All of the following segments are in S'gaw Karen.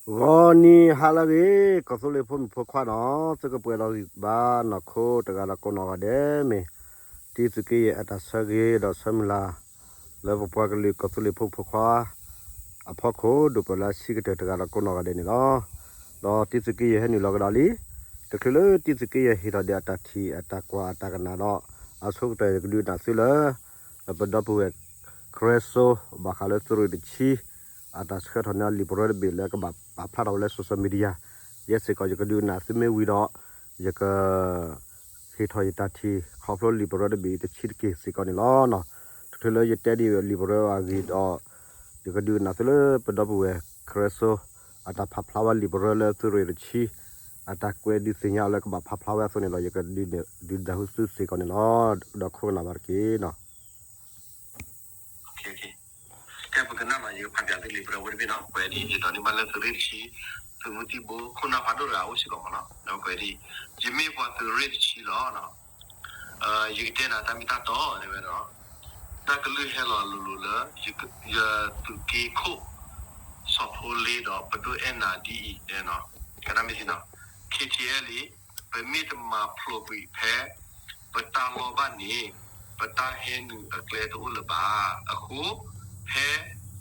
ဂီၤနံၤဟါလၢအဂ့ၤ ကီၢ်သူလ့ၤဖိမုၣ်ဖိခွါနီၤ, သုကပှဲၤဒီးဂံၢ်ဘါနီၢ်ခိတဂၤဒီးကိးနီၢ်ဂၤဒဲးမ့ၢ် တံသုးက့ယဲၢ်အတၢ်ဆၢဂ့ၤဒီးဆၢမုၢ်လၢ် လၢပပှၤကလုာ်ကီၢ်သူလ့ၤဖိမုၣ်ဖိခွါ အဖီခိၣ်ဒိၣ်ပၢၢ်လၢအဆံးကတၢၢ်တဂၤဒီးကိးနီၢ်ဂၤဒဲးန့ၣ်လီၤ. ဒီးတံသုးက့ယဲၢ်ဟဲနုာ်လီၤကဒီးလံ, တချုးလၢတံသုးက့ယဲၢ်ဟ့ၣ်ထီၣ်ဒံးအတၢ်ထံၣ်အတၢ်ကွၢ်အတၢ်ကနၣ်ဒီး အဆိကတၢၢ်ယကဒုးနၢ်သုလၢ ပဒီပုၢ်ဝဲၢ် ခရၢစိ ဘၣ်ဃးလၢသုးရ့ၣ်တဆံ အတၢ်ဆှၢထီၣ်န့ၢ်လံာ်ပရၢတဘ့ၣ်လၢကဘၣ်ပာ်ဖျါထီၣ်ဝဲလၢ social media, ယဲစ့ၢ်ကီးယကဒုးနၢ်သုမ့ၢ်ဝံၤဒီး ယက ဟ့ၣ်ထီၣ်ယတၢ်ထံၣ်ခီဖျိလံာ်ပရၢတဘ့ၣ်အံၤတဆံတက့ၢ်စ့ၢ်ကီးန့ၣ်လီၤ. တချုးလၢယတဲဒံးလံာ်ပရၢအဂ့ၢ်ဒီး ယကဒုးနၢ်သုလၢပဒီပုၢ်ဝဲၢ် ခရၢစိ အတၢ်ဖးဖျါဝဲလံာ်ပရၢလၢသုးရ့ၣ်တဆံ အတၢ်ကွဲးဒုးသ့ၣ်ညါအီၤလၢကဘၣ်ဖးဖျါဝဲအသိးန့ၣ်ဒီး ယကဒုးနၢ်သုစ့ၢ်ကီးန့ၣ်လီၤ. ဒီးခိၣ်ကနၣ်ဘၣ်တက့ၢ်နီၤ. ကဲပကနၣ်နီၤ ယကဖးပၠးသုလံာ်ပရၢဝဲတဘ့ၣ်နီၤ, ကွဲးဒ်အံၤ ယဒိးန့ၢ်ဘၣ်လၢသုးရ့ၣ်တဆံ သုးမုၢ်သံၣ်ဘိ ခိၣ်နၢ်ဖးဒိၣ်တဂၤအိၣ်စ့ၢ်ကီးမ့ၢ်နီၤ, ဒီးကွဲးဒ်အံၤ ယမ့ၢ်ပှၤသုးရ့ၣ်တဆံလီၤ. ယကတဲနၤတၢ်မ့ၢ်တၢ်တီတဲဝဲဒီး တၢ်ကလုၢ်ဟဲလီၤလိၤလိၤလၢ ယသုးက့ခိၣ် စီၤဖိလ့ဒီးပဒိၣ်အဲၣ်နၤဒ်အံၤ, ကနၣ်မ့ၢ်ထံနီၤ, ခ့ထံအဲလံ ပမ့ၢ်တမၤဖျိးကွံာ်ဖဲ ပတၢ်လီၢ်ဘၣ်န့ၣ် ပတၢ်ဟဲနုာ်အကျဲတအိၣ်လၢၤဘၣ်. အဃိ ဖဲ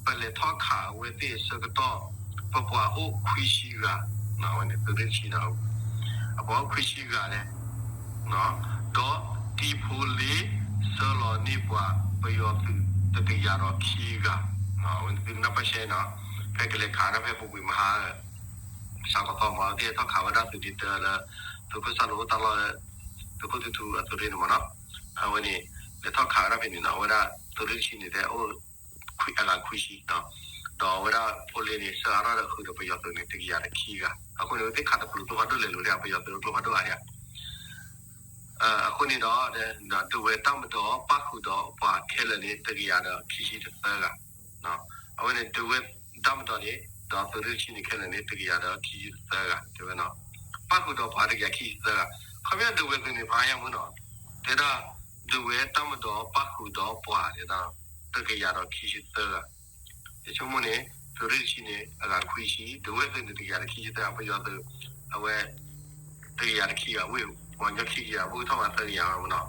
ပလဲၤထီၣ်ခးအဝဲသ့ၣ်အဆၢကတီၢ် ပပှၤအိၣ်ခွံဆံဂၤ, အဝဲန့ၣ်သုးရ့ၣ်တဆံနီၤ, အပှၤအိၣ်ခွံဆံဂၤလဲၣ် ဒီးတံဖိလ့ ဆှၢလီၤန့ၢ်ပှၤပယီၤသုးတကယၤဒီးခံဂၤ, ဝဲသုကနၢ်ပၢၢ်ရှဲနီၤ, ဖဲကလဲၤခးတၢ်ဖဲပူၤကွံာ်မဟါ စးကသီမး သ့ၣ်ထီၣ်ခးဝဲဒၣ်သုးဒ့တၢလၢ သုးခိၣ်စၣ်လိတၢ်လီၢ် သုးခိၣ်ထူထူအသုးရ့ၣ်န့ၣ်မ့ၢ်နီၤ, အဝဲန့ၣ် လဲၤထီၣ်ခးဝဲဒၣ်ဖဲန့ၣ်နီၤ, အဝဲဒၣ်သုးရ့ၣ်တဆံန့ၣ်တဲအိၣ် အဂၤခွံဆံ, ဒီးအဝဲဒၣ်ဖိလ့န့ၣ် ဆှၢအါထီၣ်ဒီးဃုာ်ဒီးပယီၤသုးန့ၣ် တကယၤဒီးခံဂၤ, အဃိန့ၣ် ဝဲသ့ၣ်ခးတပျုာ်ကျိဖးဒိၣ်လဲၤလိၤဒၣ် ပယီၤသုးကျိဖးဒိၣ်အါဒၣ် အဃိန့ၣ်ဒီး ဒဝဲတၢ်မၤဒီးပၣ်ဃုာ်ဒီးပှၤခဲလၢာ်န့ၣ် တကယၤဒီးခံဆံတသၢဂၤ, အဝဲန့ၣ် ဒဝဲတၢ်မၤဒီးန့ၣ် ဒီးသုးရ့ၣ်တဆံန့ၣ်ခဲလၢာ်န့ၣ် တကယၤဒီးခံဆံတသၢဂၤ တဲဝဲနီၤ, ပၣ်ဃုာ်ဒီးပှၤတကယၤခံဆံတသၢဂၤ, ခီပညီဒဝဲသုးန့ၣ် ဖးယါမုၢ်နီၤ, တဲဒၣ် ဒဝဲတၢ်မၤဒီးပၣ်ဃုာ်ဒီးပှၤ တကယၤဒီးခံဆံတသၢဂၤ ယဆိကမိၣ်န့ၣ် သုးရ့ၣ်တဆံန့ၣ် အဂၤခွံဆံ, ဒဝဲသုးန့ၣ် တကယၤဒီးခံဆံသၢဂၤ, ပယီၤသုး အဝဲ တကယၤတခံဂၤ, ဝ့ၢ်ပှၤကညီခံကယၤ, ဝ့ၢ်ထီၣ်မးသၢကယၤမ့ၢ်နီၤ,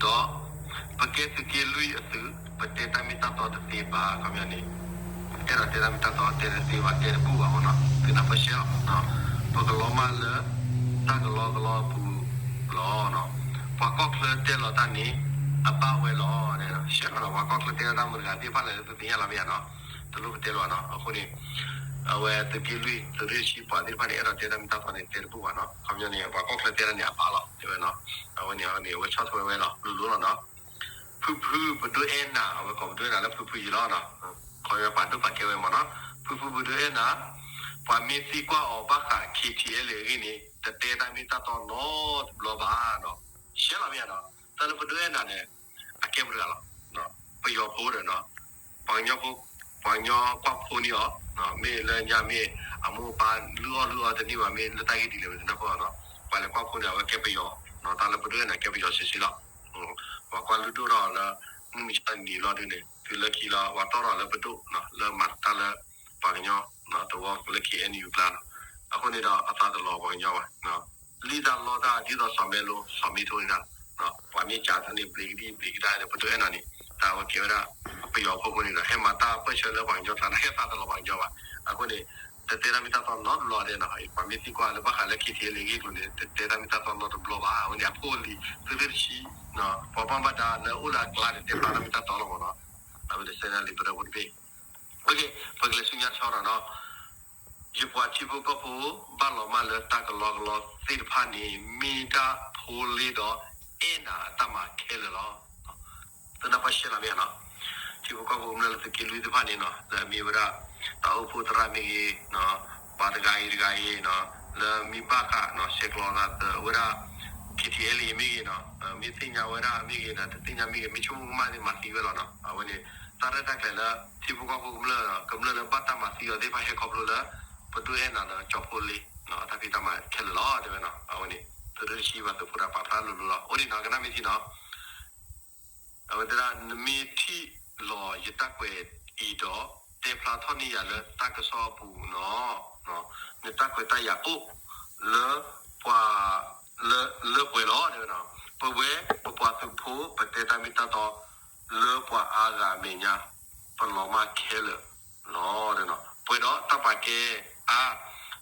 ဒီး ပကဲသုးက့လွံၢ်အသုး ပတဲတၢ်မ့ၢ်တၢ်တီတသ့ဘၣ်, ခီပညီန့ၣ် အဲၣ်ဒိးတဲတၢ်မ့ၢ်တၢ်တီတဲတသ့ဘၣ်, တဲတဘူၣ်ဘၣ်မ့ၢ်နီၤ, သုးနၢ်ပၢၢ်ရှဲလီၤ, ပကလီၤမၢ်လၢ တၢ်ကလီကလီအပူၤလီၤ. ပှၤကီၢ်ချၢတဲလီၤတၢ်န့ၣ် အဘၣ်ဝဲလီၤ, ရှဲလီၤနီၤ, ပှၤကီၢ်ချၢတဲလီၤတၢ်မုၢ်တဂၤသ့ၣ်တဖၣ်လဲၣ် သုသ့ၣ်ညါလီၤမ့ၢ်ဧါနီၤ, တလိၣ်ပတဲလီၤနီၤ, အဃိန့ၣ် အဝဲသုးက့လွံၢ် သုးရ့ၣ်တဆံပှၤသ့ၣ်တဖၣ်န့ၣ် အဲၣ်ဒိးတဲတၢ်မ့ၢ်တၢ်တီန့ၣ် တဲတဘူၣ်ဘၣ်နီၤ, ခီပညီန့ၣ် ပှၤကီၢ်ချၢတဲတၢ်န့ၣ် အဘၣ်လီၤ တဲဝဲနီၤ, အဝဲန့ၣ် အဝဲန့ၣ် အဝဲဆီၣ်ထွဲဝဲလီၤ လိၤလိၤလီၤနီၤ, ဖုဖုပဒိၣ်အဲၣ်နၤ, အဝဲကိးပဒိၣ်အဲၣ်နၤလၢဖုဖုယံၤလီၤနီၤ, ခီပညီပာ်ဒိၣ်ပာ်ကဲဝဲမ့ၢ်နီၤ, ဖုဖုပဒိၣ်အဲၣ်နၤ, ပှၤမ့ၢ်သံကွၢ်အီၤဘၣ်ဃး ခ့ထံအဲလ့ၣ် အဂ့ၢ်န့ၣ် တတဲတၢ်မ့ၢ်တၢ်တီနီတဘျီဘၣ်နီၤ, ရှဲလီၤမ့ၢ်ဧါနီၤ, တၢ်လၢပဒိၣ်အဲၣ်နၤန့ၣ် အကဲပှၤတဂၤလီၤ, ပယီၤဖိဒီး ပှၤကညီဖိ, ပှၤကညီကွၢ်ဖိန့ၣ်အီၤ, မ့ၢ်လၢညါမ့ၢ် အမိၢ်အပၢ်လုၢ်အီၣ်လုၢ်အီတန့ၢ်ဘၣ် မ့ၢ်လၢတၢ်ဂ့ၢ်ဒ်လဲၣ်ဝဲတနၢ်ပၢၢ်နီၤ, ပှၤလဲၤကွၢ်ဖိန့ၣ် အဝဲကဲပယီၤ, တၢ်လၢပဒိၣ်အဲၣ်နၤကဲပယီၤစ့စ့လီၤ, ပှၤကွၢ်လုၢ်ဒိၣ်ထီၣ်လၢ မုၢ်မဆါနံၤလီၤဒုန့ၣ် တုၤလၢခံလီၤ ပှၤတီၢ်ထီၣ်လၢပဒိၣ် လၢမၤတၢ်လၢ ပှၤကညီ သဝီလၢ ခ့ၣ်အဲၣ်ယူၣ် ကျါလီၤ, အဃိန့ၣ်ဒီးအသးတလီၤပှၤကညီဘၣ် လံၣ်တၢ်လီတၢ်ဒ်သိးစီၤမဲလိ စီၤမ့ထိန့ၣ်, ပှၤမ့ၢ်ကးတၢ်န့ၣ် ဘျံးကဒံဘျံးကဒါန့ၣ် ပဒိၣ်အဲၣ်နၤန့ၣ် တၢ်ဝဲကဲဝဲဒၣ် ပယီၤဖိအဃိန့ၣ်ဒီး ဟဲမၤတၢ်ပၢၢ်ဆၢလၢပှၤကညီကျါန့ၣ် ဟဲသးတလီၤပှၤကညီဘၣ်. အဃိန့ၣ် တတဲတၢ်မ့ၢ်တၢ်တီနီတဘျီဒဲးနီၤ, ပှၤမ့ၢ်သံကွၢ်လၢဘၣ်ဃးလၢ ခ့ၣ်ထံအဲလ့ၣ် အဂ့ၢ်အကျိၤန့ၣ် တတဲတၢ်မ့ၢ်တၢ်တီနီတဘျီဘၣ်. အဝဲန့ၣ် အဖိအလံၤ သုးရ့ၣ်တဆံ ပှၤဘၣ်မူဘၣ်ဒါလၢအိၣ်လၢအကျါန့ၣ် တဲဖျါတၢ်မ့ၢ်တၢ်တီလီၤမ့ၢ်နီၤ. အဝဲန့ၣ် စဲန့ၣ်လံာ်ပရၢဖိတဘ့ၣ် ပကလဲၤဆူညါတဆီဒီးနီၤ, ယပှၤထံဖိကီၢ်ဖိဘၣ်လီၤမၢ်လၢတၢ်ကလီကလီသ့ၣ်တဖၣ်န့ၣ် မ့ၢ်ဒၣ်ဖိလ့ဒီးအဲၣ်နၤအတၢ်မၤခဲလၢာ်လီၤ. သုနၢ်ပၢၢ်ရှဲလီၤမ့ၢ်ဧါနီၤ, ထံဖိကီၢ်ဖိကမျၢၢ်လၢသုးက့လွံၢ်သ့ၣ်တဖၣ်န့ၣ်နီၤ လၢအမ့ၢ်ဝဲဒၣ် တၢ်အိၣ်ဖှိၣ်သရၣ်မ့ၢ်ဂ့ၤ, ပှၤတဂၤအံၤတဂၤအံၤနီၤ လၢမ့ၢ်ဘၣ်ဃးနီၤ ဆဲးကျိးသးသၢဝဲဒၣ် ခ့ၣ်ထံအဲလ့ၣ် မ့ၢ်ဂ့ၤနီၤ, မ့ၢ်သ့ၣ်ညါဝဲဒၣ်မ့ၢ်ဂ့ၤနီၤ တသ့ၣ်ညါမ့ၢ်ဂ့ၤ မ့ၢ်ဆိကမိၣ်ကမၣ်သ့ၣ်မၤသံဝဲလီၤနီၤ. အဝဲန့ၣ် တၢ်ရဲၣ်တၢ်ကျဲၤလၢ ထံဖိကီၢ်ဖိကမျၢၢ် ကမျၢၢ်လၢဘၣ်တၢ်မၤသံအီၤသ့ၣ်တဖၣ်ဟဲခီဖျိလၢ ပဒိၣ်အဲၣ်နၤဒီးကၠီၤဖိလ့ တၢ်ဖံးတၢ်မၤခဲလၢာ်လီၤ တဲဝဲနီၤ. အဝဲန့ၣ် သုးရ့ၣ်တဆံဘၣ်သုးဖိတၢ်ပာ်ဖျါလိၤလိၤလီၤ. အိၣ်ဒံးနီၤ ကနၣ်မ့ၢ်ထံနီၤ အဝဲတဲဒၣ် နမ့ၢ်ထံၣ်လီၤယတၢ်ကွဲးအံၤဒီး တဲဖျါထီၣ်န့ၢ်ယၤလၢတၢ်ကစီၣ်အပူၤနီၤ, နတၢ်ခွဲးတၢ်ယာ်အိၣ်လၢပှၤ လၢ လၢပှဲၤလီၤ. ပဝဲပပှၤသုးဖိ ပတဲတၢ်မ့ၢ်တၢ်တီ လၢပှၤအါဂၤအမဲာ်ညါ ပလီၤမၢ်ခဲလၢာ်လီၤ. ပှဲၤဒီးတၢ်ပာ်ကဲအါ,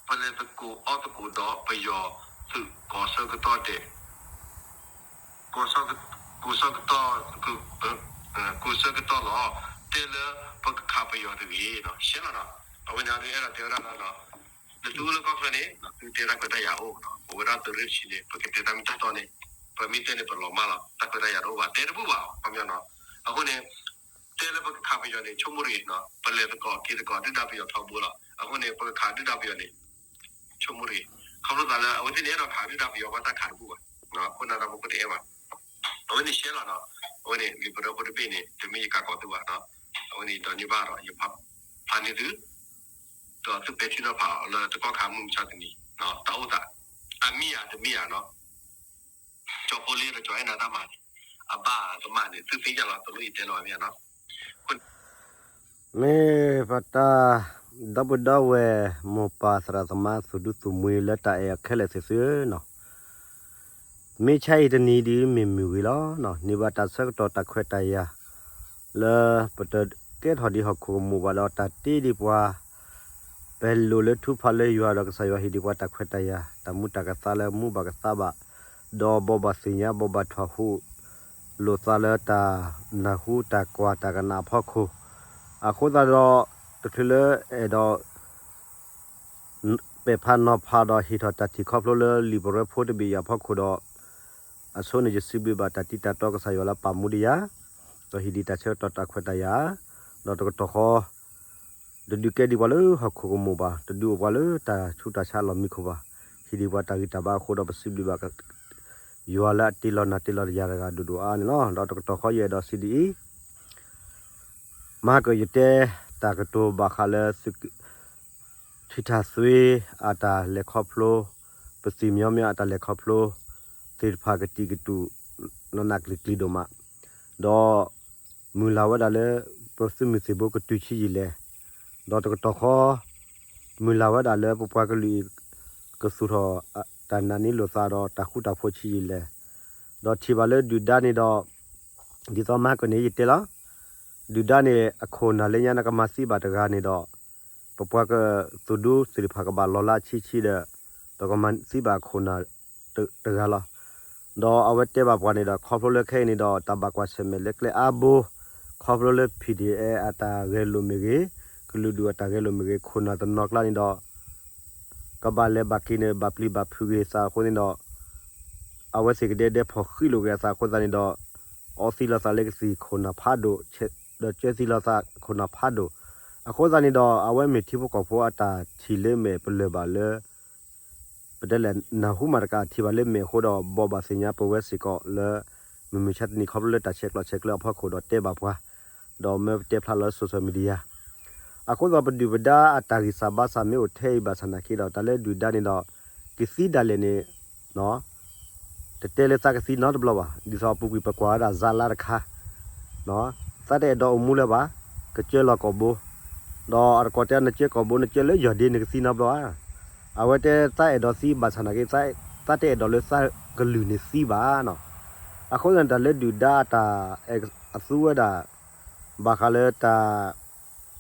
ပလဲၤသကိးအီၣ်သကိးဒီးပယီၤသုးကီၢ်ဆၢကတီၢ်ဒဲး ကီၢ်ဆၢကတီၢ် ကီၢ်ဆၢကတီၢ်လီၤ. တဲလၢပကခးပယီၤတဂ့ၤ, ရှဲလီၤနီၤ. အဝဲန့ၣ်ဒုးအဲၣ်ဒိးတဲဝဲဒၣ်လၢ သုအိၣ်လၢကီၢ်ချၢန့ၣ် သုတဲတၢ်ခွဲးတၢ်ယာ်အိၣ်, ပဝဲဒၣ်သုးရ့ၣ်တဆံန့ၣ် ပကတဲတၢ်မ့ၢ်တၢ်တီန့ၣ် ပမ့ၢ်တဲန့ၣ် ပလီၤမၢ်လီၤ. တၢ်ခွဲးတၢ်ယာ်တအိၣ်ဘၣ်, တဲတဘူၣ်ဘၣ် ခီပညီနီၤ. အဃိန့ၣ် တဲလၢပကခးပယီၤန့ၣ် ဆိကမိၣ်တဂ့ၤ, ပလဲၤသကိးက့ၤသကိးဒုၣ်ဒါပယီၤထီဘိလီၤ. အဃိန့ၣ် ပကခးဒုၣ်ဒါပယီၤန့ၣ် ဆိကမိၣ်တဂ့ၤ. ခီဖျိသးလၢ အဝဲသ့ၣ်န့ၣ်အဲၣ်ဒိးခးဒုၣ်ဒါပယီၤဘၣ်တၢ်ခးတဘူၣ်ဘၣ်, ခိၣ်နၢ်တၢ်ဖိတအဲၣ်ဘၣ်. အဝဲန့ၣ်ရှဲလီၤနီၤ. အဝဲန့ၣ် လံာ်ပရၢဖိတဘ့ၣ်န့ၣ် တမ့ၢ်ယကးကီးသုဘၣ်, အဝဲန့ၣ်ဒီးန့ၢ်ဘၣ်ဒီး ယဖးန့ၢ်သု ဒီးသုပဲာ်ထံနီၤဖးအီၤလၢတကီၢ်ခါမုၢ်မဆါတနံၤ တၢ်အိၣ်သး အမ့ၢ်ဧါတမ့ၢ်ဧါနီၤ. ကၠီဖိလ့ဒီးကၠီအဲၣ်နၤတၢ်မၤန့ၣ် အဘၣ်ကမၣ်န့ၣ် သုသ့ၣ်ညါလီၤ တလိၣ်ယတဲလီၤမ့ၢ်ဧါနီၤ. မ့ၢ်ပတၢ် ဒီပုၢ်ဒီဝဲၢ် မိၢ်ပၢ်သရၣ်သမါသူၣ်ဒူသူၣ်မှံလၢတၢ်အဲၣ်အီၤခဲလၢာ်သ့ၣ်သုဧၢနီၤ. မ့ၢ်ဆါအံၤတနံၤဒ်မ့ၢ်မုၢ်ဂ့ၤလီၤ. န့ၢ်ဘၣ်တၢ်ဆၢကတီၢ်တၢ်ခွဲးတၢ်ယာ် လၢပတကဲထီၣ်ဒံးဟီၣ်ခိၣ်ကမူၣ်ဘၣ်ဒီးတၢ်တ့ဒံးပှၤ ပလိၣ်လၢထူဖးလၢယွၤဒီးကစၢ်ယွၤဟ့ၣ်ဒံးပှၤတၢ်ခွဲးတၢ်ယာ် တၢ်မူတၢ်ကသါလၢမူဘၣ်ကသါဘၣ်, ဒီးဘိးဘၣ်သ့ၣ်ညါ ဘိးဘၣ်ထီၣ်ဟူးလိာ်သးလၢတၢ်နၢ်ဟူတၢ်ကွၢ်တၢ်ကနၣ်အဖီခိၣ်, အဃိသတးဒီး တချုးလၢအဲၣ်ဒိး ပဲာ်ဖးနီၤဖးဒီးဟ့ၣ်ထီၣ်တၢ်ထံၣ်ခီဖျိလၢလံာ်ပရၢဖိတဘ့ၣ်အံၤအဖီခိၣ်ဒီး အဆိန့ၣ်ယစံးဘျုးဘၣ်တၢ်တံတၢ်တီကစၢ်ယွၤလၢပာ်မူဒံးယၤ, ဒီးဟ့ၣ်ဒံးတၢ်ဆၢကတီၢ်တၢ်ခွဲးတၢ်ယာ်, ဒီးတကတီၢ်ဃီ တဒုးကဲဒံးပှၤလၢဟီၣ်ခိၣ်ကမူၣ်ဘၣ်, တဒုးအိၣ်ပှၤလၢတၢ်ဆူးတၢ်ဆါလီၢ်မံခိၣ်ဘၣ်, ဟ့ၣ်ဒံးပှၤတၢ်ဂံၢ်တၢ်ဘါအဃိဒီးပစံးဘျုးဘၣ် ယွၤလၢအတ့လီၤနၤတ့လီၤယၤတဂၤဒိၣ်ဒိၣ်အါန့ၣ်လီၤ. ဒီးတကတီၢ်ဃီယအဲၣ်ဒိးစံးဒ်အံၤ မၤကယတဲတၢ်ကတိၤဘၣ်ဃးလၢ ထံထၣ်သွ့အတၢ်လဲၤခီဖျိ, ပသံၣ်မညီမညီအတၢ်လဲၤခီဖျိသ့ၣ်တဖၣ်ကတံာ်ကတူာ် နးနးကျံၤကျံၤဒိၣ်မး, ဒီး မုၢ်လၢ်ဝဲဒၣ်လၢ ပသုးမုၢ်သံၣ်ဘိကတုၤဆံးယံာ်လဲၣ်, ဒီးတကတီၢ်ဃီ မုၢ်လၢ်ဝဲဒၣ်လၢပပှၤကလုာ်အံၤ ကသူၣ်ထီၣ်တၢ်နာ်န့ၢ်လိာ်သးဒီးတၢ်ဃူတၢ်ဖိးဆံးယံာ်လဲၣ်, ဒီးထံၣ်ဘၣ်လၢဒုၣ်ဒါန့ၣ်ဒီး ဒ်သိးမၤကန့ၣ်ယတဲလီၤ, ဒုၣ်ဒါန့ၣ် အခိၣ်နၢ်လၢညါန့ၣ်ကမၤသံဘၣ်တဂၤန့ၣ်ဒီး ပပှၤကသူၣ်ဒူသ့ၣ်တဖၣ်ကဘၣ်လီၤလးဆံးဆံးဒီး ပကမၤသံဘၣ်အခိၣ်နၢ်တဂၤလီၤ. ဒီးအဝဲတဲဘၣ်ပှၤန့ၣ်ဒီး ခီဖျိလၢခဲအံၤန့ၣ်ဒီး တၢ်ဘၣ်ကွၢ်ဆၢၣ်မဲာ်လၢကျဲအါဘိ, ခီဖျိလၢ PDF အတၢ်ဂဲၤလိာ်မ့ၢ်ဂ့ၤ, ကလုာ်ဒူၣ်အတၢ်ဂဲၤလိာ်မ့ၢ်ဂ့ၤ, ခိၣ်နၢ်တနီၤကျါန့ၣ်ဒီး ကဘၣ်လဲၤဘၣ်က့ၤန့ၣ် ဘၣ်ပျံၤဘၣ်ဖုးဂ့ၤသးအဃိန့ၣ်ဒီး အဝဲသ့ၣ်ကဒဲဒဲဖီၣ်ဃံးလိာ်က့ၤအသးအဃိသတးန့ၣ်ဒီး အီသံးလီၤသးလၢကသံၣ်ခိၣ်နၢ်ဖးဒိၣ်, ဒီးကၢသံးလီၤသးခိၣ်နၢ်ဖးဒိၣ်, အဃိသတးန့ၣ်ဒီး အဝဲမ့ၢ်ထံဖိကီၢ်ဖိအတၢ်ထံၣ်လၢမဲာ်ပလၢၢ်ဘၣ်လၢ ပတဲလဲၣ်နၢ်ဟူမးတကးထံၣ်ဘၣ်လၢမဲာ်အဃိဒီး ဘိးဘၣ်သ့ၣ်ညါပဝဲစ့ၢ်ကီးလၢ မုၢ်မုၢ်ဆါတနံၤခီဖျိလၢတၢ်ဆဲးကျိးဆဲးကျၢအဖီခိၣ်ဒီးတဲဘၣ်ပှၤ, ဒီးမၢပတဲဖျါလၢ social media အဃိသတးပဒုၣ်ပဒါအတၢ်ဂံၢ်စၢ်ဘါစၢ်မ့ၢ်အိၣ်ထဲအံၤဘၣ်ဆၣ်နာ်က့ဒီး တၢ်လၢဒုၣ်ဒါန့ၣ်ဒီး ကသံဒၣ်လဲာ်န့ၣ် တတဲလၢသးကသံနီတဘျီဘၣ်. ဒ်သိးအပူၤကွံာ်ပကွၢ်ဝဲဒၣ်ဇာတ်လမ်းတခါ, သးတအဲၣ်ဒိးအိၣ်မူလၢၤဘၣ်, ကစၢလီၤကိာ်ဘိ, ဒီးအတကိးတဲနစၢကိာ်ဘိ နစၢလၢယီၢ်ဒ့နကသံနီတဘျီဧါ. အဝဲတဲသးအဲၣ်ဒိးသံဘၣ်ဆၣ်နာ်က့ သးတအဲၣ်ဒိးလၢသးကလုၢ်န့ၣ်သံဘၣ်နီၤ. အဃိသတးန့ၣ် တၢ်လၢဒုၣ်ဒါအတၢ်အဲၣ်အသူဝဲဒၣ် ဘၣ်ဃးလၢတၢ်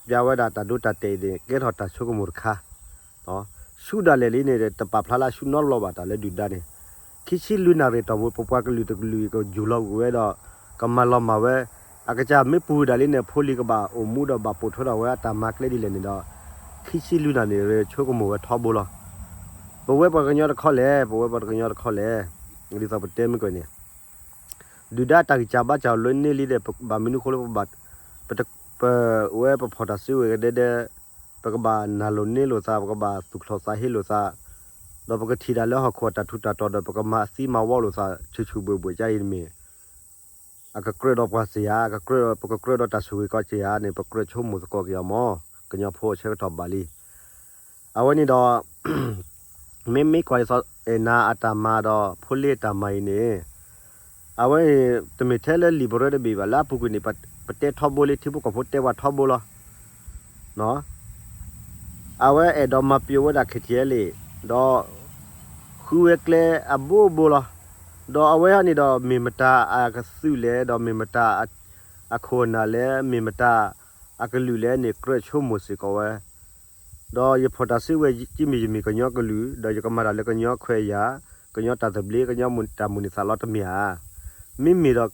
ပျဲဝဲဒၣ်တၢ်ဒိတၢ်တဲာ်အံၤန့ၣ် ကဲထီၣ်တၢ်ဆိကမိၣ်တခါ, ဆူဒၣ်လဲာ်လံန့ၣ် တပာ်ဖျါလၢအဆူနီတဘျီဘၣ် တၢ်လၢဒုၣ်ဒါန့ၣ်, ခံဆံလွံၢ်နၣ်ရံၣ်တီၢ်ပူၤ ပပှၤကလုာ်တကလုာ်အံၤကယူၢ်လီၤကွံာ်ဝဲဒီး ကမၤလီၤမၢ်ဝဲ, အကစၢ်မ့ၢ်ပူၤဒၣ်လံန့ၣ် ဖိလံၤကဘၣ်အိၣ်မူဒီးဘၣ်ပိာ်ထွဲထီၣ်ဝဲအတၢ်မၤကျဲဒ်လဲၣ်န့ၣ်ဒီး ခံဆံလွံၢ်နၣ်ရံၣ်န့ၣ် ဆိကမိၣ်ဝဲထီဘိလီၤ. ပဝဲပှၤကညီတခီလဲၣ်, ပဝဲပှၤကညီတခီလဲၣ်, ဒ်သိးပတဲမ့ၢ်ကွၢ်န့ၣ် ဒုၣ်ဒါတၢ်ဂံၢ်စၢ်ဘါစၢ်လၢန့ၢ်လံဒီး ဘၣ်မနုၤအဃိလၢပဘၣ် ပ ပဝဲပဖီၣ်တၢ်စုကဝဲၤကဒဲဒဲ ပကဘၣ်နာ်လိာ်န့ၢ်လိာ်သး, ပကဘၣ်သူၣ်ချီသးဟ့လိာ်သး, ဒီးပကထံၣ်ဒၣ်လၢဟီၣ်ခိၣ်အတၢ်ထူးတၢ်တီၤဒီး ပကမၤသံမၤဝီလိာ်သး ဆူၣ်ဆူၣ်ဘှဲၣ်ဘှဲၣ်ကါအံၤတမ့ၢ် အကကြၢးဒီးပှၤစ့ၢ်ဧါ, အကကြၢးဒီး ပကကြၢးဒီးတၢ်ဆိၣ်ဂ့ၤကီးစ့ၢ်ဧါန့ၣ် ပကြၢးဆိကမိၣ်သကိးက့ၤအီၤမၢ်, ကညီဖိအဆၢကတီၢ်ဘၣ်လံ. အဝဲန့ၣ်ဒီး မ့မ့ၢ်ကွၢ်ဒ်သိးအဲၣ်နၤအတၢ်မၤဒီး ဖိလ့အတၢ်မၤအံၤန့ၣ် အဝဲန့ၣ် တမ့ၢ်ထဲလၢလံာ်ပရၢတဘ့ၣ်ဘၣ်, လၢအပူၤကွံာ်န့ၣ် ပတဲထီဘိလံ, ထံဖိကီၢ်ဖိတဲဝဲထီဘိလီၤ. အဝဲအဲၣ်ဒိးမၤပျိးဝဲဒၣ် ခ့ၣ်ထံၣ်အဲလ့ၣ် ဒီး ဃုဝဲကျဲအဘိဘိလီၤ. ဒီးအဝဲန့ၣ်ဒီး မ့ၢ်မတၤအကသုးလဲၣ်, ဒီးမ့ၢ်မတၤအခိၣ်အနၢ်လဲၣ်, မ့ၢ်မတၤအကလုာ်လဲၣ်န့ၣ် ကြၢးဆိကမိၣ်စ့ၢ်ကီးဝဲ ဒီးယဖီၣ်တၢ်စုဝဲ ကမ့ၢ်ယမ့ၢ်ကညီကလုာ်, ဒီးယကမၤတၢ်လၢကညီခွဲးယာ်, ကညီတၢ်သဘျ့, ကညီတၢ်မုၢ်န့ၢ်သးလီတမ့ၢ်ဧါ. မ့မ့ၢ်ဒီး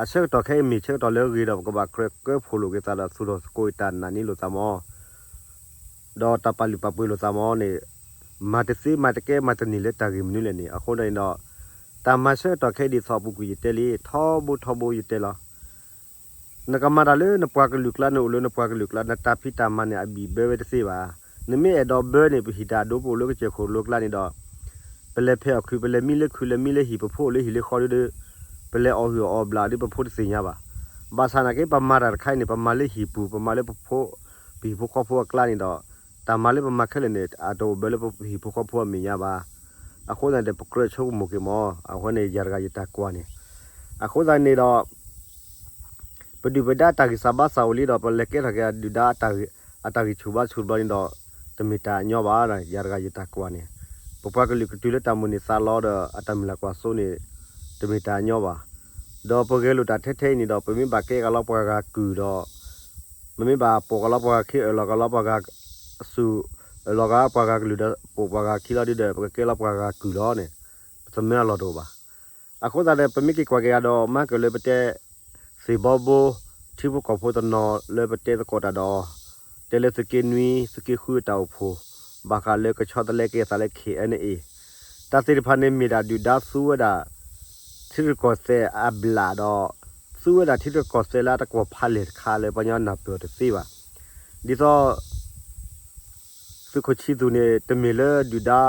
အဆၢကတီၢ်ခဲအံၤမ့ၢ်ဆၢကတီၢ်လၢအဂ့ၤဒီး ပကဘၣ်ကြၢးကၢဖှိၣ်လိာ်က့ၤသးဒီး သူၣ်ထီၣ်သကိးအတၢ်နာ်န့ၢ်လိာ်သးမၢ် ဒီးတၢ်ပာ်လုၢ်ပာ်ပှ့ၤလိာ်သးမၢ်န့ၣ် မၤတသ့မၤတကဲမၤတန့ၢ်လၢတၢ်ဂ့ၢ်မနုၤလဲၣ်န့ၣ်. အဃိန့ၣ်ဒီး တၢ်မၤဆၢကတီၢ်ခဲအံၤဒ်သိးအပူၤကွံာ်ယတဲလံ ထီဘိထီဘိယတဲလီၤ. နကမၤတၢ်လၢနပှၤကလုာ်ကျါ နအိၣ်လၢနပှၤကလုာ်ကျါ နတၢ်ဖံးတၢ်မၤန့ၣ် အဘံၣ်ဘၢဝဲတသ့ဘၣ်. နမ့ၢ်အဲၣ်ဒိးဘၢန့ၣ် ပဟံၣ်တၢ်ဒိ ပအိၣ်လၢကစၢၢ်ခိၣ်လိကျါန့ၣ်ဒီး ပလဲၤဖဲးအီၣ်ခုး ပလဲၤမံလၢခုး လဲၤမံလၢဟံၣ် ပဖိအိၣ်လၢဟံၣ်လၢဃီဒုဒီး ပလဲၤအီၣ်ဟုၣ်အီၣ်ဘျၣ်ဒု ပဖိတသ့ၣ်ညါဘၣ်. ဘၣ်ဆၣ်နာ်က့ ပမၤတၢ်တခါအံၤန့ၣ် ပမၤလၢဟံၣ်ပူၤ ပမၤလၢပဖိ ပဟံၣ်ဖိဃီဖိအကျါန့ၣ်ဒီး တၢ်မၤလၢပမၤခဲလၢာ်န့ၣ် အတအိၣ်ဘၢလၢပဟံၣ်ဖိဃီဖိအမဲာ်ညါဘၣ်. အဃိသတးန့ၣ် ပကြၢးဆိကမိၣ်က့ၤမၢ်. အဃိန့ၣ် ယၤတဂၤယတၢ်ကွၢ်န့ၣ် အဃိသတးန့ၣ်ဒီး ပဒုၣ်ပဒါတၢ်ဂံၢ်စၢ်ဘါစၢ်အိၣ်လံဒီး ပလဲၤကဲထီၣ်က့ၤအဒုၣ်ဒါ အတၢ်ဂံၢ်ဆူၣ်ဘါဆူၣ်တဘျီန့ၣ်ဒီး တမ့ၢ်တၢ်အညီဘၣ်. ယၤတဂၤယတၢ်ကွၢ်န့ၣ် ပပှၤကလုာ်ကတုၤလၢတၢ်မုၢ်န့ၢ်သးလီဒီး အတၢ်မုၢ်လၢ်ကွၢ်စိန့ၣ် တမ့ၢ်တၢ်အညီဘၣ်. ဒီးပဂဲၤလိာ်တၢ်ထဲထဲအံၤန့ၣ်ဒီး ပမ့ၢ်ဘၣ်ကဲကလီပှၤဂၤကုၢ်ဒီး မ့မ့ၢ်ဘၣ်ပိာ်ကလီပှၤဂၤခံ အၢၣ်လီၤကလီပှၤဂၤ အစုၣ် အၢၣ်လီၤကလီပှၤဂၤကလုာ်ဒီး ပိာ်ပှၤဂၤခံလီၤဒုဒီး ပကကဲလီပှၤဂၤကုၢ်လီၤန့ၣ် ပသမၢအလီၢ်တအိၣ်ဘၣ်. အဃိသတးဒီး ပမ့ၢ်က့ၤကွၢ်က့ၤဂၤဒီး မၤကၢၢ်လၢပတဲ သ့ၣ်ဘီဘိ ထံဖိကီၢ်ဖိတနီၤလၢပတဲသကိးတၢ်ဒီး တဲလၢသုးက့နွံ သုးက့ဃုအတၢ်အိၣ်ဖှိၣ် ဘၣ်ဃးလၢကဆီတလဲက့ၤအသးလၢ KNA တၢ်သ့ၣ်တဖၣ်န့ၣ်မ့ၢ်ဒၣ်ဒုၣ်ဒါသူဝဲဒၣ် ထံရူၢ်ကီၢ်သဲးအဘျၣ်ဒီး သူဝဲဒၣ်ထံရူၢ်ကီၢ်သဲးလၢအတကွီၢ်ဖးလဲၢ်တခါလၢပှၤကညီနၢ်ပၢၢ်တသ့ဘၣ်. ဒ်သိး သုးခိၣ်ဆံသူၣ်န့ၣ် တမ့ၢ်လၢဒုၣ်ဒါ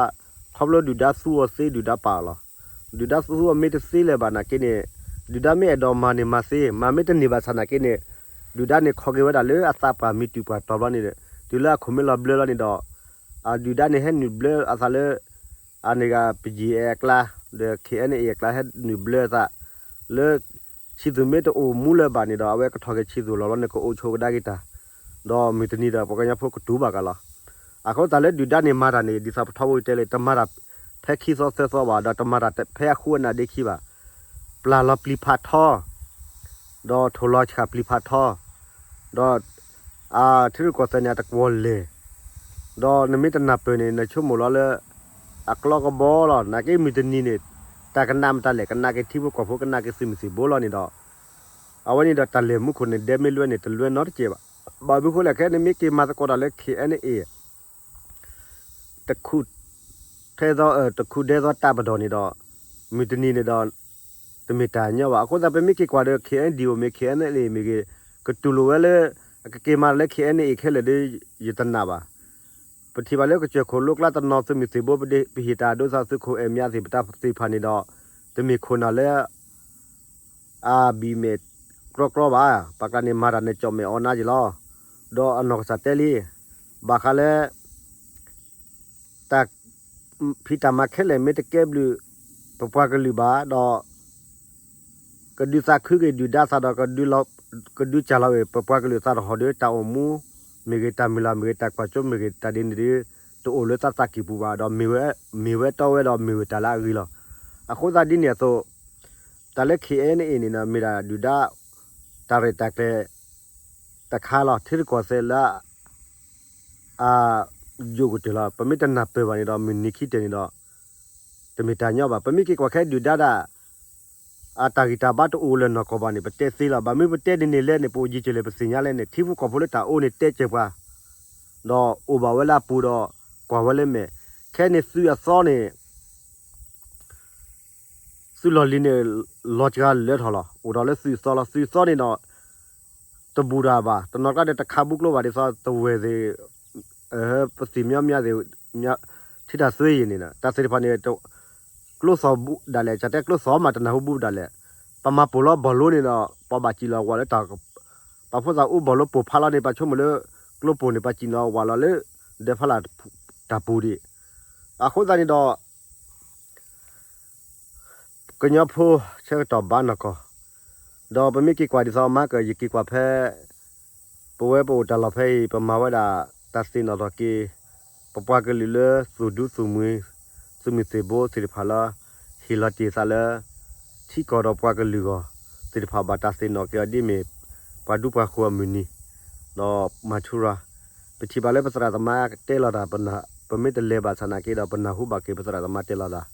ခီဖျိဒုၣ်ဒါသူအီၤသ့ ဒုၣ်ဒါပာ်အီၤလီၤ. ဒုၣ်ဒါသူအီၤမ့ၢ်တသ့လၢၤဘၣ်နာ်က့န့ၣ် ဒုၣ်ဒါမ့ၢ်အဲၣ်ဒိးမၤန့ၣ်မၤသ့ မၤမ့ၢ်တန့ၢ်ဘၣ်ဆၣ်နာ်က့န့ၣ် ဒုၣ်ဒါန့ၣ်ခိးက့ၤဝဲဒၣ်လၢအသးပှၢ်မံၤတုၤပှၢ်တီၤဘျီန့ၣ် တုၤလၢအခိၣ်မ့ၢ်လီၤဘျၢလီၤန့ၣ်ဒီး ဒုၣ်ဒါန့ၣ်ဟဲနုာ်ဘျၢအသးလၢ အန့ၣ်ဂ့ၤ ပယံၤအဲၣ်အကျါ ဒီး KNA အကျါဟဲနုာ်ဘျၢအသး လၢ ဆံသူၣ်မ့ၢ်တအိၣ်မူလၢၤဘၣ်န့ၣ်ဒီး အဝဲကထီၣ်က့ၤဆံသူၣ်လီၤဘျီန့ၣ် ကအိၣ်ဆိးကဒါက့ၤတၢ် ဒီးမုၢ်တနံၤဒီး ပှၤကညီဖိကတူၢ်ဘၣ်ကလီၤ. အဃိသတးလၢဒုၣ်ဒါန့ၣ်မၤတၢ်န့ၣ် ဒ်သိးပထီဘိတဲလၢ တမၤတၢ်ဖဲခံသီသၢသီဘၣ် ဒီးတမၤတၢ်ဖဲအဃိအနၢ်ဒ့ခံဘၣ်. ပျၢ်လီၤပျံၤဖးထီ ဒီးထိၣ်လီၤဆှၣ်ပျံၤဖးထီ ဒီး ထံရူၢ်ကီၢ်သဲးန့ၣ် အတကွီၢ်လဲၢ် ဒီးနမ့ၢ်တနၢ်ပၢၢ်န့ၣ် နဆိကမိၣ်လီၤလၢ အကျီကဘီလီၤ. နာ်က့မုၢ်တနံၤန့ၣ် တၢ်ကနၣ်မတၤလဲၣ် ကနၣ်က့ၤထံဖိကီၢ်ဖိ ကနၣ်က့ၤသုးမုၢ်သံၣ်ဘိလီၤန့ၣ်ဒီး အဝဲန့ၣ်ဒီးတၢ်လဲၤမူခိၣ်န့ၣ် ဒဲမ့ၢ်လွဲန့ၣ် တလွဲနီတစဲးဘၣ်. ဘၣ်မနုၤဃိလဲၣ် ခဲနမ့ၢ်က့ၤမၤသကိးတၢ်လၢ KNA တခူၣ် ထဲသိး တခူၣ်ဒဲသိးတၢ်ပဒိၣ်န့ၣ်ဒီး မုၢ်တနံၤန့ၣ်ဒီး တမ့ၢ်တၢ်ညီဘၣ်. အဃိသတး ပမ့ၢ်က့ၤကွၢ်ဒီး KNDO မ့ၢ် KNLA မ့ၢ်ဂ့ၤ ကတူၢ်လိာ်ဝဲလၢ အကက့ၤမၤတၢ်လၢ KNA ခဲလၢာ်ဒီး ယတနာ်ဘၣ်. ပထံၣ်ဘၣ်လၢကစၢၢ်ခိၣ်လိကျါတနီၤ သုးမုၢ်သံၣ်ဘိ ပဟ့ၣ်တၢ်ဒိသး သုးခိၣ်အဲၣ်မၠးသ့ၣ် ပတၢ်သ့ၣ်တဖၣ်န့ၣ်ဒီး တမ့ၢ်ခိၣ်နၢ်လၢ အဘံၣ်မဲာ်ကြီကြီဘၣ်. ပှၤကျါန့ၣ်မၤတၢ်န့ၣ် ကၠီၣ်မဲာ်အီနါက့ၤလီၤ. ဒီးအနီၢ်ကစၢ်တဲလံ ဘၣ်ဃးလၢ တၢ်ဖံးတၢ်မၤခဲလၢာ်မ့ၢ်တကဲဘျုး ပပှၤကလုာ်ဘၣ်ဒီး ကဒုးသးခုက့ၤဒုၣ်ဒါသးဒီး ကဒုးစၢ်လီၤက့ၤ ပပှၤကလုာ်သးတဟီၣ်ဒီး တၢ်အိၣ်မူမ့ၢ်ဂ့ၤ တၢ်မုၢ်လၢ်မ့ၢ်ဂ့ၤ တၢ်ကွၢ်စိမ့ၢ်ဂ့ၤ တၢ်ဒ်န့ၣ်ဒီး တအိၣ်လၢသးသးကံၢ်ပူၤဘၣ်ဒီး မ့ၢ်ဝဲတီဝဲဒီး မ့ၢ်ဝဲတၢ်လၢအဂ့ၤလီၤ. အဃိသတးဒ်န့ၣ်အသိး တၢ်လၢ KNA န့ၣ် မ့ၢ်ဒၣ်ဒုၣ်ဒါ တၢ်ရဲၣ်တၢ်ကျဲၤ တခါလီၤ. ထံရူၢ်ကီၢ်သဲးလၢ အယိာ်ကတၢၢ်လီၤ. ပမ့ၢ်တနၢ်ပၢၢ်ဘၣ်န့ၣ်ဒီး မုၢ်နံၤခံတၢၢ်န့ၣ်ဒီး တမ့ၢ်တၢ်ညီဘၣ်. ပမ့ၢ်က့ၤကွၢ်ခဲဒုၣ်ဒါဒၣ် အတၢ်ဂံၢ်တၢ်ဘါတအိၣ်လၢၤနီၢ်ကီၢ်ဘၣ်န့ၣ် ပတဲသ့လီၤ. ဘၣ်မနုၤပတဲဒ်န့ၣ်လဲၣ်န့ၣ် ပအိၣ်ယံၤကလဲၣ် ပသ့ၣ်ညါလဲၣ်န့ၣ် ထံဖိကီၢ်ဖိလၢတၢ်အိၣ်န့ၣ်တဲစၢၤပှၤ ဒီးအိၣ်ဘၣ်ဝဲလၢအပူၤဒီး ကွၢ်ဝဲလၢမဲာ် ခဲန့ၣ်သုးအသီန့ၣ် သုးလီၢ်လံၤန့ၣ် လီၤစှၤလၢထီၣ်လီၤ. အိၣ်ဒီးလၢသုးသီလီၤ. သုးသီန့ၣ်ဒီး တဘူၣ်တၢ်ဘၣ်. တနီၤကျါဒီးတခးဘူးကျိဘၣ် ဒ်သိးတဝဲၢ်သ့ၣ် ပသံၣ်မညီမညီသ့ၣ် ထံတၢ်သွ့ယံၤန့ၣ် တၢ်သ့ၣ်တဖၣ်န့ၣ် ကျိသီၣ်ဘူးဒၣ်လဲာ် ကတဲကျိသီၣ်မး တနၢ်ဟူဘူးဒၣ်လဲာ်. ပမၤပိာ်လီၤဘီၣ်လိန့ၣ်ဒီး ပှၤဘၣ်စံၣ်လီၤဝးလၢ ပှၤဖိသၣ်အူဘီၣ်လိပိာ်ဖးလီၤန့ၣ် ပှၤဆိကမိၣ်လၢ ကျိပိာ်န့ၣ် ပှၤစံၣ်လီၤဝးလီၤလၢ ဒၢးဖးလၢ်တၢ်ပူၤဒံး. အဃိသတးန့ၣ်ဒီး ကညီဖိဆၢကတီၢ်ဘၣ်နီၢ်ကီၢ်, ဒီးပမ့ၢ်က့ၤကွၢ်ဒ်သိးမၤကၢၢ် ယက့ၤကွၢ်ဖဲ ပ ပဝဲပအိၣ်တၢ်လီၢ်ဖဲအံၤ ပမၤဝဲဒၣ်တၢ်သ့ၣ်နီၣ်ထီၣ်က့ၤ ပပှၤကလုာ်လၢသူၣ်ဒူသူၣ်မှံၤ သုးမုၢ်သံၣ်ဘိသ့ၣ်တဖၣ်လၢ ဟ့ၣ်လီၤတ့ၢ်သးလၢ ထံကီၢ်ဒီးပှၤကလုာ်ဂီၢ်သ့ၣ်တဖၣ် ဘၣ်တၢ်သ့ၣ်နီၣ်က့ၤအီၤဒ်မ့ၢ် ပှၤဒူပှၤဃိၤအမုၢ်နံၤ ဒီးမၤထူရၤ ပထံၣ်ဘၣ်လၢပသရၣ်သမါတဲလီၤတၢ် ပမ့ၢ်တလဲၤဘၣ်ဆၣ်နာ်က့ဒီး ပနၢ်ဟူဘၣ်က့ၤပသရၣ်သမါတဲလီၤတၢ်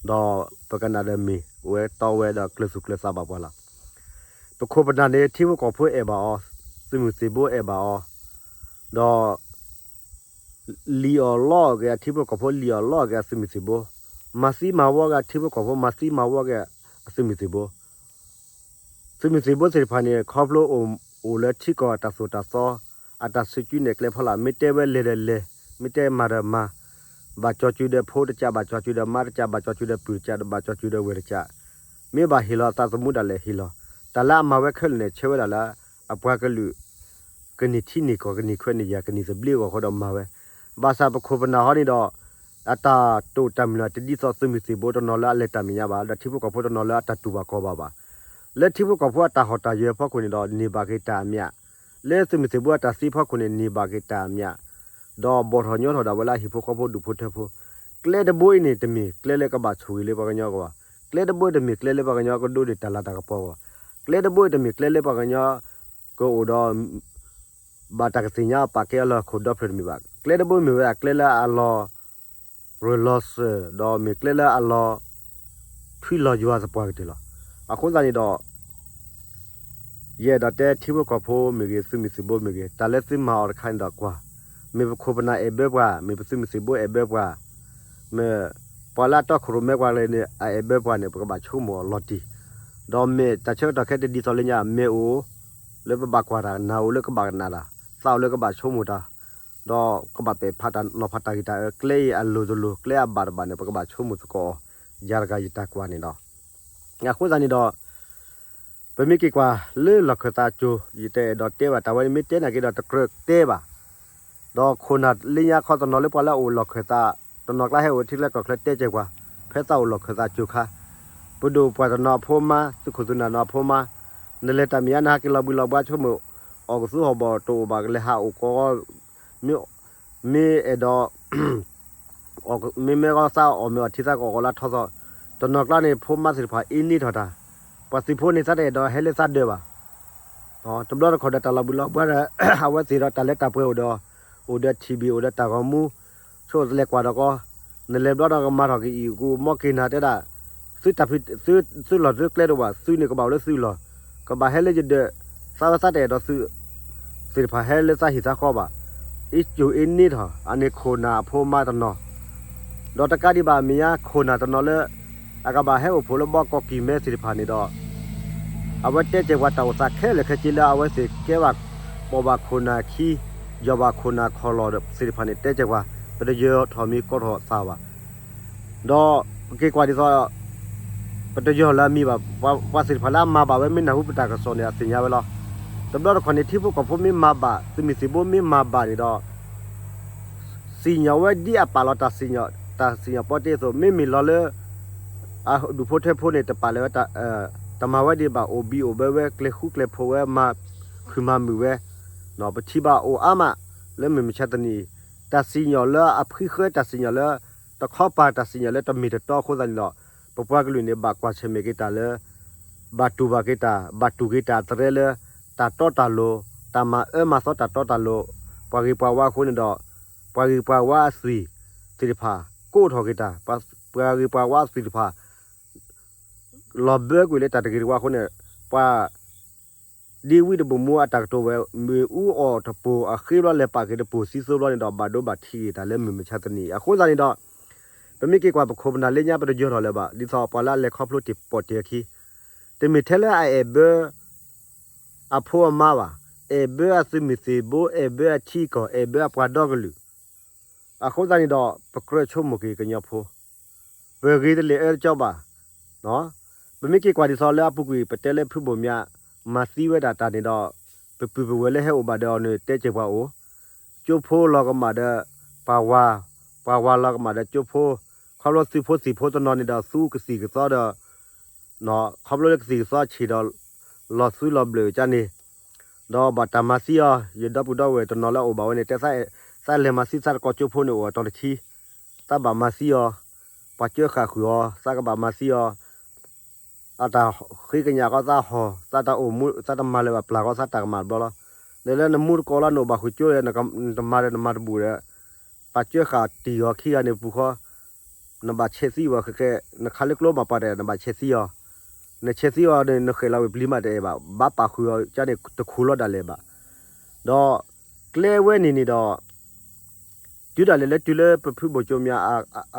ဒီးပကနၣ်ဒီးမ့ၢ်ဝဲတီဝဲဒီးကျၢၤသူၣ်ကျၢၤသးဘၣ်ပှၤလီၤ. ပခိၣ်ပနၢ်န့ၣ် ထံဖိကီၢ်ဖိအဲၣ်ဘၣ်အီၤ, သုးမုၢ်သံၣ်ဘိအဲၣ်ဘၣ်အီၤ, ဒီး လံၣ်အီၣ်လီအီၣ်က့ၤအထံဖိကီၢ်ဖိ လံၣ်အီၣ်လီအီၣ်က့ၤအသုးမုၢ်သံၣ်ဘိ, မၤသံမၤဝီက့ၤအထံဖိကီၢ်ဖိ မၤသံမၤဝီက့ၤအသုးမုၢ်သံၣ်ဘိ သုးမုၢ်သံၣ်ဘိသ့ၣ်တဖၣ်န့ၣ် ခီဖျိအိၣ်လၢထံကီၢ်အတၢ်သိၣ်တၢ်သီ အတၢ်စုကၠူနဲၣ်ကျဲဖီလာ် မ့ၢ်တဲဝဲလဲၤဒီးလဲၤ, မ့ၢ်တဲမၤဒီးမၤ, ဘၣ်ကၠီၤစူၤဒီးဖိတကး ဘၣ်ကၠီၤစူၤဒီးမါတကး ဘၣ်ကၠီၤစူၤဒီးပုၢ်တကး ဘၣ်ကၠီၤစူၤဒီးဝဲၢ်တကး, မ့ၢ်ဘၣ်ဟ့ၣ်လီၤအသးသမူဒၣ်လဲာ်ဟ့ၣ်လီၤ, တၢ်လၢအမၤဝဲခဲလၢာ်န့ၣ် ဆၢဝဲဒၣ်လၢ အပှၤကလုာ် ကန့ၢ်ထံန့ၢ်ကီၢ် ကန့ၢ်ခွဲးန့ၢ်ယာ် ကန့ၢ်သဘျ့အဂီၢ်ဃီဒီးမၤဝဲ, ဘၣ်ဆၣ်ပခိၣ်ပနၢ်ဟီန့ၣ်ဒီး အတၢ်တိာ်တၢ်မုၢ်လၢ်တဒ်သိးသုးမုၢ်သံၣ်ဘိတနီၤလၢအလဲၤတၢ်မဲာ်ညါဘၣ် ဒီးထံဖိကီၢ်ဖိတနီၤလၢအတၢ်တူၢ်ဘၣ်ခီၣ်ဘၣ်ဘၣ်, လၢထံဖိကီၢ်ဖိအတၢ်ဟီၣ်တၢ်ယၢၤဖီခိၣ်န့ၣ်ဒီး န့ၢ်ဘၣ်က့ၤတၢ်အမျး, လၢသုးမုၢ်သံၣ်ဘိအတၢ်သံဖီခိၣ်န့ၣ် န့ၢ်ဘၣ်က့ၤတၢ်အမျး, ဒီးဘီၣ်ထီၣ်ညီထီၣ်ဒၣ်ဝဲလၢအဟံၣ်ဖိဃီဖိဒူၣ်ဖိထၢဖိ, ကျဲတဘိအံၤန့ၣ် တမ့ၢ်ကျဲလၢကဘၣ်ဆိၣ်ဂ့ၤလၢပှၤကညီကဘၣ်, ကျဲတဘိတမ့ၢ်ကျဲလၢပှၤကညီကဒိးန့ၢ်တၢ်လၤတၢ်ကပီၤကဘၣ်, ကျဲတဘိတမ့ၢ်ကျဲလၢပှၤကညီ ကအိၣ်ဒီး ဘၣ်တၢ်ကသ့ၣ်ညါအပာ်ကဲအလီၢ်ခိၣ်ဒီဖျၢၣ်တမ့ၢ်ဘၣ်, ကျဲတဘိမ့ၢ်ဝဲဒၣ်ကျဲလၢအလီၤ ရၢၢ်လီၤစၢၤ ဒီးမ့ၢ်ကျဲလၢအလီၤ ထွံလီၤယွၤသပှၢ်ကတၢၢ်လီၤ. အဃိသတးန့ၣ်ဒီး ယအဲၣ်ဒိးတဲထံဖိကီၢ်ဖိမ့ၢ်ဂ့ၤ သုးမုၢ်သံၣ်ဘိမ့ၢ်ဂ့ၤ တၢ်လၢသုမၤအီၤတခါန့ၣ်ဒီးကွၢ်, မ့ၢ်ပခိၣ်ပနၢ်အဲၣ်ဘၢပှၤ, မ့ၢ်ပသုးမုၢ်သံၣ်ဘိအဲၣ်ဘၢပှၤ, မ့ၢ်ပှၤလၢအတီခိၣ်ရိၣ်မဲပှၤလဲၣ်န့ၣ် အအဲၣ်ဘၢပှၤန့ၣ် ပကဘၣ်ဆိကမိၣ်အီၤလီၤတံၢ်, ဒီးမ့ၢ်တၢ်ဆၢကတီၢ်ခဲတဒ်သိးလၢညါ မ့ၢ်အိၣ်လၢပဘၣ်ကွၢ်တၢ် နၢ်အိၣ်လၢကဘၣ်ကနၣ်တၢ်, သးအိၣ်လၢကဘၣ်ဆိကမိၣ်တၢ်, ဒီးကဘၣ်ပဲာ်ဖးတၢ်နီၤဖးတၢ်ဂ့ၤတၢ်အၢ ကျဲအံၤအလိၤတလိၤ ကျဲအဘၣ်တဘၣ်န့ၣ် ပကဘၣ်ဆိကမိၣ်သကိးအီၤ, ယၤတဂၤယတၢ်ကွၢ်န့ၣ်ဒီး အဃိသတးန့ၣ်ဒီး ပမ့ၢ်က့ၤကွၢ်လၢလီၢ်ခၢၣ်သးကၠိၤ ယတအဲၣ်ဒိးတဲဘၣ်တၢ်ဝဲန့ၣ် မ့ၢ်တဲနာ်က့ဒီးတကြၢးတဲဘၣ်, ဒီးခိၣ်နၢ်လၢညါခီတနီၤလၢပှၤလၢအအိၣ်လီၢ်ခၢၣ်သး တနီၤကျါဟဲအိၣ်ထံချၢကီၢ်ချၢတဲကဲၢ်ပှၤ, ဖဲသးအိၣ်လီၢ်ခၢၣ်သးကၠိၤခါ, ပဒိၣ်ပှၢ်တနီၤအဖိမါ သုးခိၣ်သုးနၢ်နီၤအဖိမါ, နလဲၤတၢ်မဲာ်ညါ နဟးက့ၤလီၤဘှံးလီၤဘှါဆိကမိၣ် အီၣ်ကသူဟီၣ်ဘီၣ်တအိၣ်ဘၣ် ကလဲၤဟးအိၣ်ကီး မ့ၢ်အဲၣ်ဒိး မ့မ့ၢ်ဂီၢ်သးအီၣ်မ့ၢ်အီထံသးကအီၣ်ကီးလၢထီသီ, တနီၤကျါန့ၣ် ဖိမါသ့ၣ်တဖၣ်အ့န့ၢ်ထီၣ်တၢ်, ပှၤသုးဖိန့ၣ်သးတအဲၣ်ဒိးဟဲလၢသးဒၢးဘၣ်, တဘျီတခီၣ်ဒီးတၢ်လီၤဘှံးလီၤဘှါဒီး အဝဲသ့ၣ်ဒီးတၢ်လၢတၢ်ပှဲၤအိၣ်ဒီး အိၣ်ဒီးထံၣ်ဘံၣ် အိၣ်ဒီးတၢ်ဂီၤမူ, ဆိလဲၤကွၢ်ဒီးကီ, နလဲၤဘျီဒီးကမၤထီၣ်ကအံၣ်အကူ မ်က့ၤနၤတဲဒၣ် သုတၢ်ဖံး သုလီၢ်သုကျဲတအိၣ်ဘၣ် သုန့ၣ်ကဘၣ်အိၣ်လၢသုလီၢ်, ကဘၣ်ဟဲလၢယဒၢး, သးဝဲသးတအဲၣ်ဒိးသု သ့ၣ်တဖၣ်ဟဲလၢသးဟံၣ်သးဃီဘၣ်, အ့ၣ်ကၠိၤအ့န့ၢ်ထီၣ် အန့ၣ်ခိၣ်နၢ်အဖိမါတနီၤ, ဒီးတကးဒံးဘၣ်မဲာ်ညါခိၣ်နၢ်တနီၤလၢ အကဘၣ်ဟဲအိၣ်ဖှိၣ်လၢဘီကီၢ်ကံၢ်မဲသ့ၣ်တဖၣ်န့ၣ်ဒီး အဝဲတဲကဲၢ်ပှၤတၢ်အိၣ်သးခဲလၢာ်ခဲဆ့လၢအဝဲသ့ၣ်ကဲဘၣ် ပိာ်ဘၣ်ခိၣ်နၢ်ခံ, ယီၢ်ဘၣ်ခိၣ်နၢ်ခီၣ်လီၢ်သ့ၣ်တဖၣ်န့ၣ် တဲကဲၢ်ပှၤ ပတယၢၤထီၣ်မံၤကီထီၣ်သးဘၣ် ဒီးပက့ၤကွၢ်ဒ်သိး ပတယၢၤလၢအမံၤဘၣ်, ပှၤသ့ၣ်တဖၣ်လၢအမၤဘၣ်ဝဲ မ့ၢ်နၢ်ဟူပတၢ်ကစီၣ်န့ၣ် အသ့ၣ်ညါဝဲလီၤ. တဘျီတခီၣ်န့ၣ် ထံဖိကီၢ်ဖိမ့ၢ်မၤဘၣ် သုးမုၢ်သံၣ်ဘိမ့ၢ်မၤဘၣ်န့ၣ်ဒီး စံၣ်ညီၣ်ဝဲဒ်အပာ်လီၤတၢ်စံၣ်ညီၣ် တၢ်စံၣ်ညီၣ်ပီတ့အသိး မ့မ့ၢ်လီၤလၢ အဒူၣ်ဖိထၢဖိန့ၣ် တပာ်လၢၤဝဲ တမၤဝဲဒံးဘၣ် အိၣ်ဘံၣ်အိၣ်ဘၢဝဲ ကျဲၤဃူကျဲၤဖိးဝဲ မၤခုၣ်မၤမုာ်ဝဲ, ပထံၣ်ဘၣ်အိၣ်အါမး လၢမုၢ်မဆါတနံၤအံၤ တၢ်စံၣ်ညီၣ်လၢအဖှံဃၢ တၢ်စံၣ်ညီၣ်လၢ တခီပၤ တၢ်စံၣ်ညီၣ်လၢတမ့ၢ်တတီအဃိသတးန့ၣ်ဒီး ပပှၤကလုာ်န့ၣ် ဘၣ်ကွၢ်ဆၢၣ်မဲာ်က့ၤတၢ်လၢ ဘၣ်တူၢ်ဘၣ်က့ၤတၢ် ဘၣ်တူၢ်က့ၤတၢ်အသရဲလၢ တၢ်တီတၢ်လိၤ တၢ်မၤအၢမၤသီတၢ်တီတၢ်လိၤ ပှၤဂ့ၤပှၤဝါအဃိန့ၣ်ဒီး ပှၤဂ့ၤပှၤဝါအသွံၣ်သ့ၣ်တဖၣ် ကိးထီၣ်က့ၤတၢ် ပှၤဂ့ၤပှၤဝါအသွံၣ်တဖၣ် လီၤဘၢကွံာ်လၢတၢ်တဂ့ၤတဝါအဃိန့ၣ် ပှၤ ဒ်ဝံတဘိၣ်မူအတၢ်ကတိၤဝဲ မ့ၣ်အူအီၣ်တပိၢ်အဃ့ဘျီ လဲၤပာ်က့ၤတပိၢ်သံသိဘျီန့ၣ်ဒီး ဘၣ်ဒိဘၣ်ထံးက့ၤတၢ်လၢမုၢ်မဆါတနံၤအံၤ အဃိသတးန့ၣ်ဒီး ပမ့ၢ်က့ၤကွၢ်ပခိၣ်ပနၢ်လၢညါ ပတယၢၤထီၣ်လၢၤဘၣ် ဒ်သိးပှၤလၢအလဲၤခီဖျိတ့ၢ်ပိာ်တ့ၢ်အခံ တမ့ၢ်ထဲလၢအအဲၣ်ဘၢ အဖိအမါဘၣ်, အဲၣ်ဘၢအသုးမုၢ်သံၣ်ဘိ အဲၣ်ဘၢအထံအကီၢ် အဲၣ်ဘၢအပှၤဒီကလုာ် အဃိသတးန့ၣ်ဒီး ပကြၢးဆိကမိၣ်က့ၤကညီဖိ, ပဂ့ၤတလ့ၢ်အၢတကီဘၣ်, ပမ့ၢ်က့ၤကွၢ်ဒ်သိးလၢအပူၤကွံာ် ပတဲလၢဖုဘိၣ်မၠး မၤသံဝဲဒၣ်တၢ်န့ၣ်ဒီး ပပုၢ်ပဝဲၢ်လၢဟဲအိၣ်ဘၣ်ဒီးအီၤန့ၣ် တဲကဲၢ်ပှၤအိၣ်, ကၠိဖိလီၤကမၣ်ဒီး ပှၤဝၤ, ပှၤဝၤလီၤကမၣ်ဒီးကၠိဖိ, ခီဖျိသုးဖိသံၣ်ဖိတနီၤန့ၣ်ဒီး သူကသံၣ်ကသီဒီး ခီဖျိလၢကသံၣ်ကသီဆံးဒီး လီၤသူလီၤဘျၢၣ်ကန့ၣ် ဒီးဘၣ်တၢ်မၤသံအီၤ, ယဒီပုၢ်ဒီဝဲၢ်တနီၤလၢအအိၣ်ဘၣ်ဝဲန့ၣ် တဲသး, သးလဲၤမၤသံသးတကိးကၠိဖိန့ၣ်အိၣ်အတီၤတဆံ, သးဘၣ်မၤသံအီၤ, ပှၤကၢဃာ်ဃုာ်အီၤ, သးကဘၣ်မၤသံအီၤ, အတၢ်ဃ့ကညးဃီသးဟီၣ်, သးတၢ်အိၣ်မူ သးတမၤလၢၤဘၣ်ပျၢ်ဃီသးတၢ်ကမၣ်တဘျီလီၤ. ဒီးလၢနမူတကိးလီၤ နအိၣ်ဘၣ်ဃုာ်ကၠိဒီး နတမၤဒီးနမၤတဘူၣ်ဒီး ပှၤကၢဃာ်တံၢ်အီၤခံဂၤန့ၣ်ပူၤဃီ, နဘၣ်ဆဲးသံဝဲဃဲဃဲ, နခးလၢကျိမးပှၤတအဲၣ် နဘၣ်ဆဲးသံအီၤ, နဆဲးသံအီၤန့ၣ် နဃဲးလီၤဝဲပျံၤမးတအဲၣ်ဘၣ်, ဘၣ်ပာ်ဃုာ်အီၤကန့ၣ် တခူၣ်လီၤဒၣ်လဲာ်ဘၣ်. ဒီးကျဲဝဲန့ၣ်န့ၣ်ဒီး တုၤဒၣ်လဲာ်လၢတုၤလၢပဖုဘိၣ်ကၠိမၠး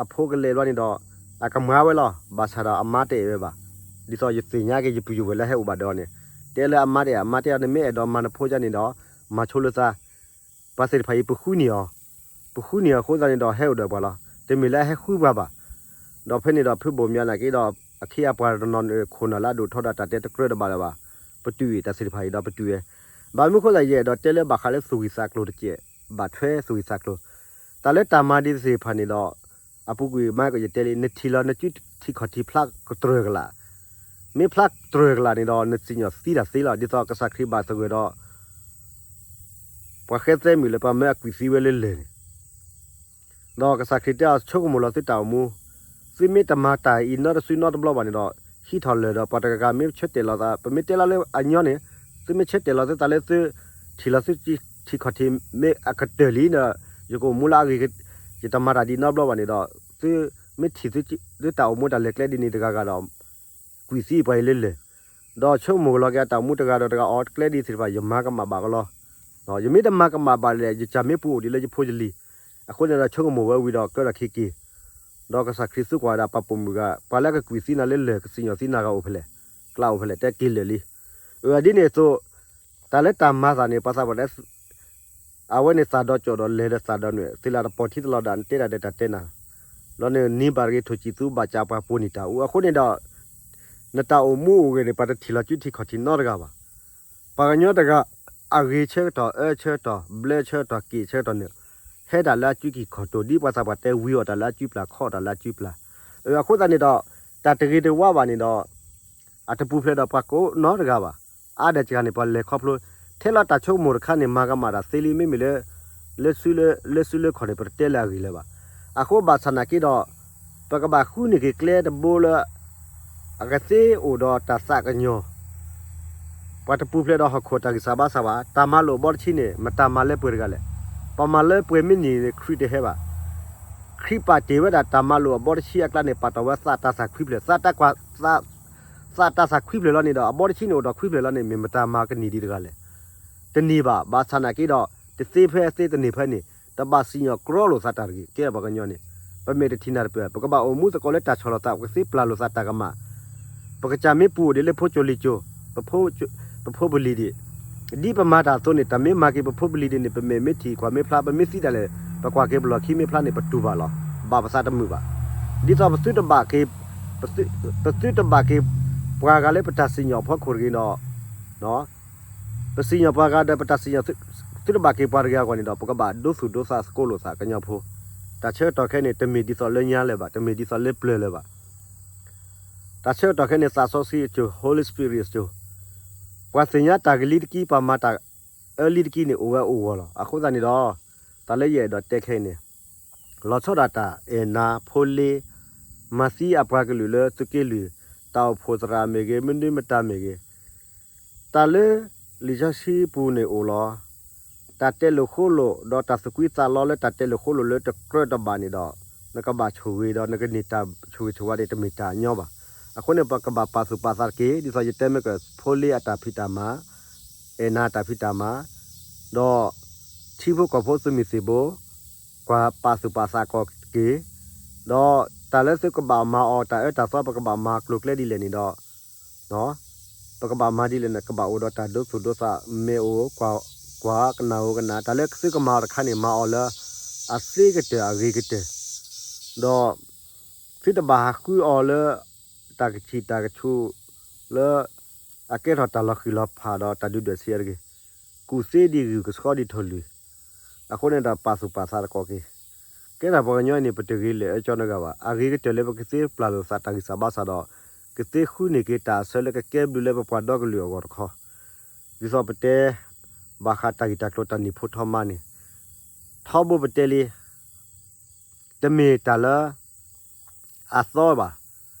အဖိကလဲၤဘျီန့ၣ်ဒီး အကမၤဝဲလီၤ. ဘၣ်ဆၣ်ဒီးအမါတအဲၣ်ဝဲဘၣ်. ဒ်သိးယသ့ၣ်ညါက့ၤယပုၢ်ယဝဲၢ်လၢဟဲအိၣ်ဘၣ်ဒီးအီၤန့ၣ်, တဲလၢအမါတအဲၣ်, အမါတဲအီၤ နမ့ၢ်အဲၣ်ဒိးမၤနဖိကန့ၣ်ဒီး မၤဆိလၢသး, ပှၤသ့ၣ်တဖၣ်အံၤ ပဃုန့ၢ်အီၤ, ပဃုန့ၢ်အီၤအဃိသတးန့ၣ်ဒီး ဟဲအိၣ်ဒီးပှၤလီၤ. တမ့ၢ်လၢအဟဲဃုပှၤဘၣ်. ဒီးဖဲန့ၣ်ဒီး ဖုဘိၣ်မၠးနာ်က့ဒီး အခ့အပှၤတနီၤန့ၣ် ခိၣ်နၢ်လၢအဒိၣ်ထီၣ်ဒီးတၢ်တဲတကြၢးတဘၣ်လၢၤဘၣ်. ပတုာ်အံၤတၢ်သ့ၣ်တဖၣ်အံၤဒီးပတုာ်ဝဲ, ဘၣ်မနုၤအဃိသတး ယအဲၣ်ဒိးတဲလၢဘၣ်ဃးလၢသူၣ်ဂံၢ်သးကျိၤတကဲး, ဘၣ်ထွဲသူၣ်ဂံၢ်သးကျိၤ, တၢ်လၢတၢ်မၤဒ်သ့ၣ်တဖၣ်န့ၣ်ဒီး အပူၤကွံာ်မၤကယတဲလံ, နထံၣ်လီၤနစုထံခီၣ်ထံးဖျါကတြၢၢ်ကလာ်, မ့ၢ်ဖျါကတြၢၢ်ကလာ်န့ၣ်ဒီး နစံၣ်ညီၣ်သံတၢ်သ့လီၤ. ဒ်သိးကစၢ်ခရံာ်ဘၣ်သဂၢၢ်ဒီး ပှၤဃဲသဲမုၣ်လၢပှၤမၢအကွံာ်သံဝဲလၢလၢၢ်န့ၣ်, ဒီးကစၢ်ခရံာ်တဲအီၤ ဆိကမိၣ်လီၤသုတၢ်အိၣ်မူ, သုမ့ၢ်တမၤတၢ်အံၤနီတစုနီတဘျီဘၣ်န့ၣ်ဒီး ဟံးထီၣ်လၢၢ်ဒီးပှၤတဂၤဂၤမ့ၢ်ဆၢတဲာ်လီၤသး, ပမ့ၢ်တဲလီၤလၢအညီန့ၣ်, သုမ့ၢ်ဆၢတဲာ်လီၤသုသးလၢသုထံၣ်လီၤသုထံခီၣ်ထံးမ့ၢ်အကတၢၢ်လံဒီး ယကအိၣ်မူလၢအဂ့ၤ, ယတမၤတၢ်ဒ်နီတဘျီဘၣ်န့ၣ်ဒီး သုမ့ၢ်ထံၣ် သုတၢ်အိၣ်မူတၢ်လဲၤကျဲဒ်န့ၣ်တဂၤဂၤဒီး ကွံာ်သံပှၤအံၤလၢလၢၢ်, ဒီးဆိကမိၣ်လီၤက့ၤအတၢ်အိၣ်မူတဂၤဒီးတဂၤအီၤကျဲဒ်သ့ၣ်တဖၣ် ယမၤကမၣ်ဘၣ်ကလီ, ယမ့ၢ်တမၤကမၣ်ဘၣ်လဲၣ် ယကၢ်မ့ၢ်ပူၤအိၣ်ဒ်လၢယဖိယလံၤ, အဃိန့ၣ်ဒီးဆိကမိၣ်ဝဲဝံၤဒီးကၢထီၣ်ခံက့ၤ, ဒီးကစၢ်ခရံာ်သံကွၢ်ဝဲဒၣ်ပှၤပိာ်မုၣ်ဂၤ, ပှၤလၢကကွံာ်သံနၤလၢလၢၢ် ကစံၣ်ညီၣ်သံနၤဂၤအိၣ်ဖဲလဲၣ်, ကျးအိၣ်ဖဲလဲၣ်, တဲက့ၤလၢာ်လံ. အဒ်န့ၣ်အသိး တၢ်လၢတၢ်မၤသးန့ၣ် ပှၤသးပှၢ်တဲ အဝဲန့ၣ်သးဒီးကၠီၣ်ဒီးလဲၤဒီးသးဒီးနွဲၣ်, သုလၢတပီၢ်ထံတလီၤဒၣ် နတဲတၢ်ဒီးတၢ်တဲနၤ, လီၤန့ၣ်နံၤဘၣ်တဂ့ၤ ထိၣ်ကံၣ်သူဘၣ်ကးပှၤပိာ်န့ၢ်တၢ်အူ, အဃိန့ၣ်ဒီး နတၢ်အိၣ်မူအိၣ်ဂဲၤန့ၣ် ပှၤတထံၣ်လီၤစုထံခီၣ်ထံးနီတဂၤဘၣ်. ပှၤကညီတဂၤ အဂ့ၤဆၢကတီၢ် အၢဆၢကတီၢ် ဘျၢဆၢကတီၢ် က့ၣ်ဆၢကတီၢ်န့ၣ် ဟဲတၢ်လၢအစုကံၢ်ခီၣ်တိၤ ဒ်ပှၤသးပှၢ်တဲဝံၤအီၤတၢ်လၢအစုပျၢ် ခီအီၤတၢ်လၢအစုပျၢ်, အဃိသတးန့ၣ်ဒီး တၢ်တဂ့ၤတဝါဘၣ်န့ၣ်ဒီး အတပူၤဖျဲးဒီးပှၤကိးနီတဂၤဘၣ်. အါဒၣ်စှၤန့ၣ် ပှၤလဲၤခီဖျိ ထဲလီၤတၢ်ဆိကမိၣ်တခါန့ၣ် မၤကမၣ်တၢ်သ့လံ, မ့မ့ၢ်လၢ လၢစုလၢ လၢစုလၢခီၣ်န့ၣ် ပတတဲလၢအဂ့ၢ်လၢၤဘၣ်. အဃိဘၣ်ဆၣ်နာ်က့ဒီး ပကဘၣ်ဃုန့ၢ်က့ၤကျဲတဘိလၢ အကသ့အိၣ်ဒီးတၢ်သးကညီၤ ပှၤတပူၤဖျဲးဒီးဟီၣ်ခိၣ်တၢ်ဂံၢ်စၢ်ဘါစၢ်ဘၣ်. တၢ်မၤလိာ်အဘီတဆံန့ၣ် မတၤမၤလၢပှဲၤတဂၤလဲၣ်. ပှၤမၤလၢပှဲၤမ့ၢ်န့ၢ်န့ၣ် ခရံာ်တဟဲဘၣ်. ခရံာ်ပာ်တ့ၢ်ဝဲဒၣ်တၢ်မၤလိာ်အဘီတဆံအကျါန့ၣ် ပာ်တ့ၢ်ဝဲသးတၢ်သၣ်ခွံဖျၢၣ်, သးတၢ်ကွၢ် သး သးတၢ်သၣ်ခွံဖျၢၣ်လီၤန့ၣ်ဒီး အဘီတဆံန့ၣ်အိၣ်ဒီးခွံဖျၢၣ်လီၤန့ၣ် မ့ၢ်မတၤမၤကန့ၢ်ဒံးတဂၤလဲၣ်. တန့ၢ်ဘၣ်. ဘၣ်ဆၣ်နာ်က့ဒီး တသ့ဖဲအသ့ တန့ၢ်ဖဲန့ၣ် တဘၣ်စံၣ်ညီၣ်ကြီလိာ်သးတၢ်တဂ့ၤ. ကဲပှၤကညီန့ၣ် ပမ့ၢ်တထံၣ်နၢ်တပၢၢ် ပကဘၣ်အိၣ်မူသကိးလၢတၢ်ဆီၣ်လီၤသး ပကသ့ပျၢ်လိာ်သးတၢ်ကမၣ် ပကစၢ်မ့ၢ်ပူၤအိၣ်ဒံးလၢဖိကၠိလံၤကၠိ ပဖိပလံၤဒံး, ဒ်ပမၤတၢ်အသိးန့ၣ် တၢ်မ့ၢ်မၤက့ၤပဖိပလံၤဒံးန့ၣ် ပမ့ၢ်မ့ၢ်ထံၣ်ကွၢ်မ့ၢ်ဖျါ ပမ့ၢ်သံဒၣ်လဲာ် ပကွၢ်က့ၤပလီၢ်ခံမ့ၢ်ဖျါန့ၣ် ပတူၢ်ဘၣ်လီၤ. ဘၣ်ပသးတမုာ်ဘၣ်. ဒ်သိးပသုတဘၣ်က့ၤ ပသု ပသုတဘၣ်က့ၤ ပှၤဂၤလၢပတၢ်စံၣ်ညီၣ်အဖီခိၣ်တဂ့ၤဒီး ပစံၣ်ညီၣ်ပှၤဂၤဒီးပတၢ်စံၣ်ညီၣ် သုတဘၣ်က့ၤပှၤတဂ့ၤအဂီၢ်န့ၣ်ဒီး ပကဘၣ်ဒိသူၣ်ဒိသးသကိးလိာ်သးကညီဖိ, တၢ်ဆၢကတီၢ်ခဲအံၤန့ၣ် တမ့ၢ်ဒ်သိးလၢညါလၢၤဘၣ်, တမ့ၢ်ဒ်သိးလၢပျၢၤလၢၤဘၣ်. တၢ်ဆၢကတီၢ်ခဲအံၤန့ၣ် သးစီဆှံအစိၤ Holy Spirit အစိၤ, ပှၤသ့ၣ်ညါတၢ်ကလံၤတက့ၢ် ပှၤမၤတၢ်အၢလံၤတက့ၢ်န့ၣ် အိၣ်ဝဲအိၣ်ဂီၢ်လီၤ. အဃိသတးန့ၣ်ဒီး တၢ်လၢယအဲၣ်ဒိးတဲခဲအံၤန့ၣ် လီၤဆီဒၣ်တၢ်အဲၣ်နၤဖိလ့ မၤသံအပှၤကလုာ်လၢသုးက့လွံၢ် တၢ်အိၣ်ဖှိၣ်သရၣ်မ့ၢ်ဂ့ၤ မနုၤမတၤမ့ၢ်ဂ့ၤ, တၢ်လၢလံာ်စီဆှံပူၤန့ၣ်အိၣ်လီၤ. တၢ်တဲလိာ်ဃိလိာ် ဒီးတၢ်သူၣ်ကွံသးလီလၢတၢ်တဲလိာ်ဃိလိာ်လၢတကြၢးတဘၣ်န့ၣ်ဒီး နကဘၣ်ဆိၣ်ဂ့ၤဒီးနကန့ၢ်တၢ်ဆိၣ်ဂ့ၤဆိၣ်ဝါန့ၣ် တမ့ၢ်တၢ်အညီဘၣ်. အဃိန့ၣ် ပကဘၣ်ပာ်သူၣ်ပာ်သးတက့ၢ်. ဒ်သိးယတဲမ့ၢ်က ဖိလ့အတၢ်ဖံးတၢ်မၤ အဲၣ်နၤတၢ်ဖံးတၢ်မၤ, ဒီးထံဖိကီၢ်ဖိသုးမုၢ်သံၣ်ဘိ ကွၢ်ပာ်သူၣ်ပာ်သးကီးတက့ၢ်. ဒီးတၢ်လၢသုကဘၣ်မၤအီၤ တၢ်အၢတၢ်သီ ပကဘၣ်မၤကျိၤကျဲဒ်လဲၣ်န့ၣ်ဒီး ပကဘၣ်မၤဒ်လဲၣ်န့ၣ် ကဘၣ်အိၣ်ဒီးတၢ်ဒိသူၣ်ဒိသး မဲာ်အိၣ် ကွၢ် ကွၢ် ကနၣ်ဧိၤကနၣ်, တၢ်လၢသုကမၤအီၤတခါန့ၣ် မၤအီၤလၢအသ့ကတၢၢ်အဂ့ၤကတၢၢ်, ဒီးသုတဘၣ်ဟးဃုအီၤလၢ တၢ်ကဆံၣ်တၢ်ကဆူး လၢအကဲထီၣ်တၢ်လီၤဃံၤလီၤဖးဒီးတၢ်ဒုၣ်ဒွဲၣ်ဆံးအါတဂ့ၤ, ကူၣ်သ့ဒံးဂုၢ်ကဆှီဒံးထိၣ်လွံၢ်, အဃိန့ၣ်ဒီးပာ်သူၣ်ပာ်သးသကိးက့ၤ, ကဲထီၣ်ပှၤကညီအံၤန့ၣ် ပတဂ့ၤလၢာ်အၢကၠီနဂၤဘၣ်. အဂ့ၤကတၢၢ်လၢပကသ့ပျၢ်လိာ်သးတၢ်ဂံၢ်စၢ်ဘါစၢ်ဒီး ကသ့ဃုန့ၢ်က့ၤတၢ်အဆၢလၢကကဲဘျုးလၢပပှၤဒီကလုာ်အဂီၢ်တခီ, ဒ်သိးပတဲ ဘၣ်ဃးတၢ်ဂ့ၢ်တၢ်ကျိၤတၢ်နံၣ်ဖိထီမါန့ၣ် ထီဘိပတဲလံ တမ့ၢ်တၢ်လၢ အသီဘၣ်.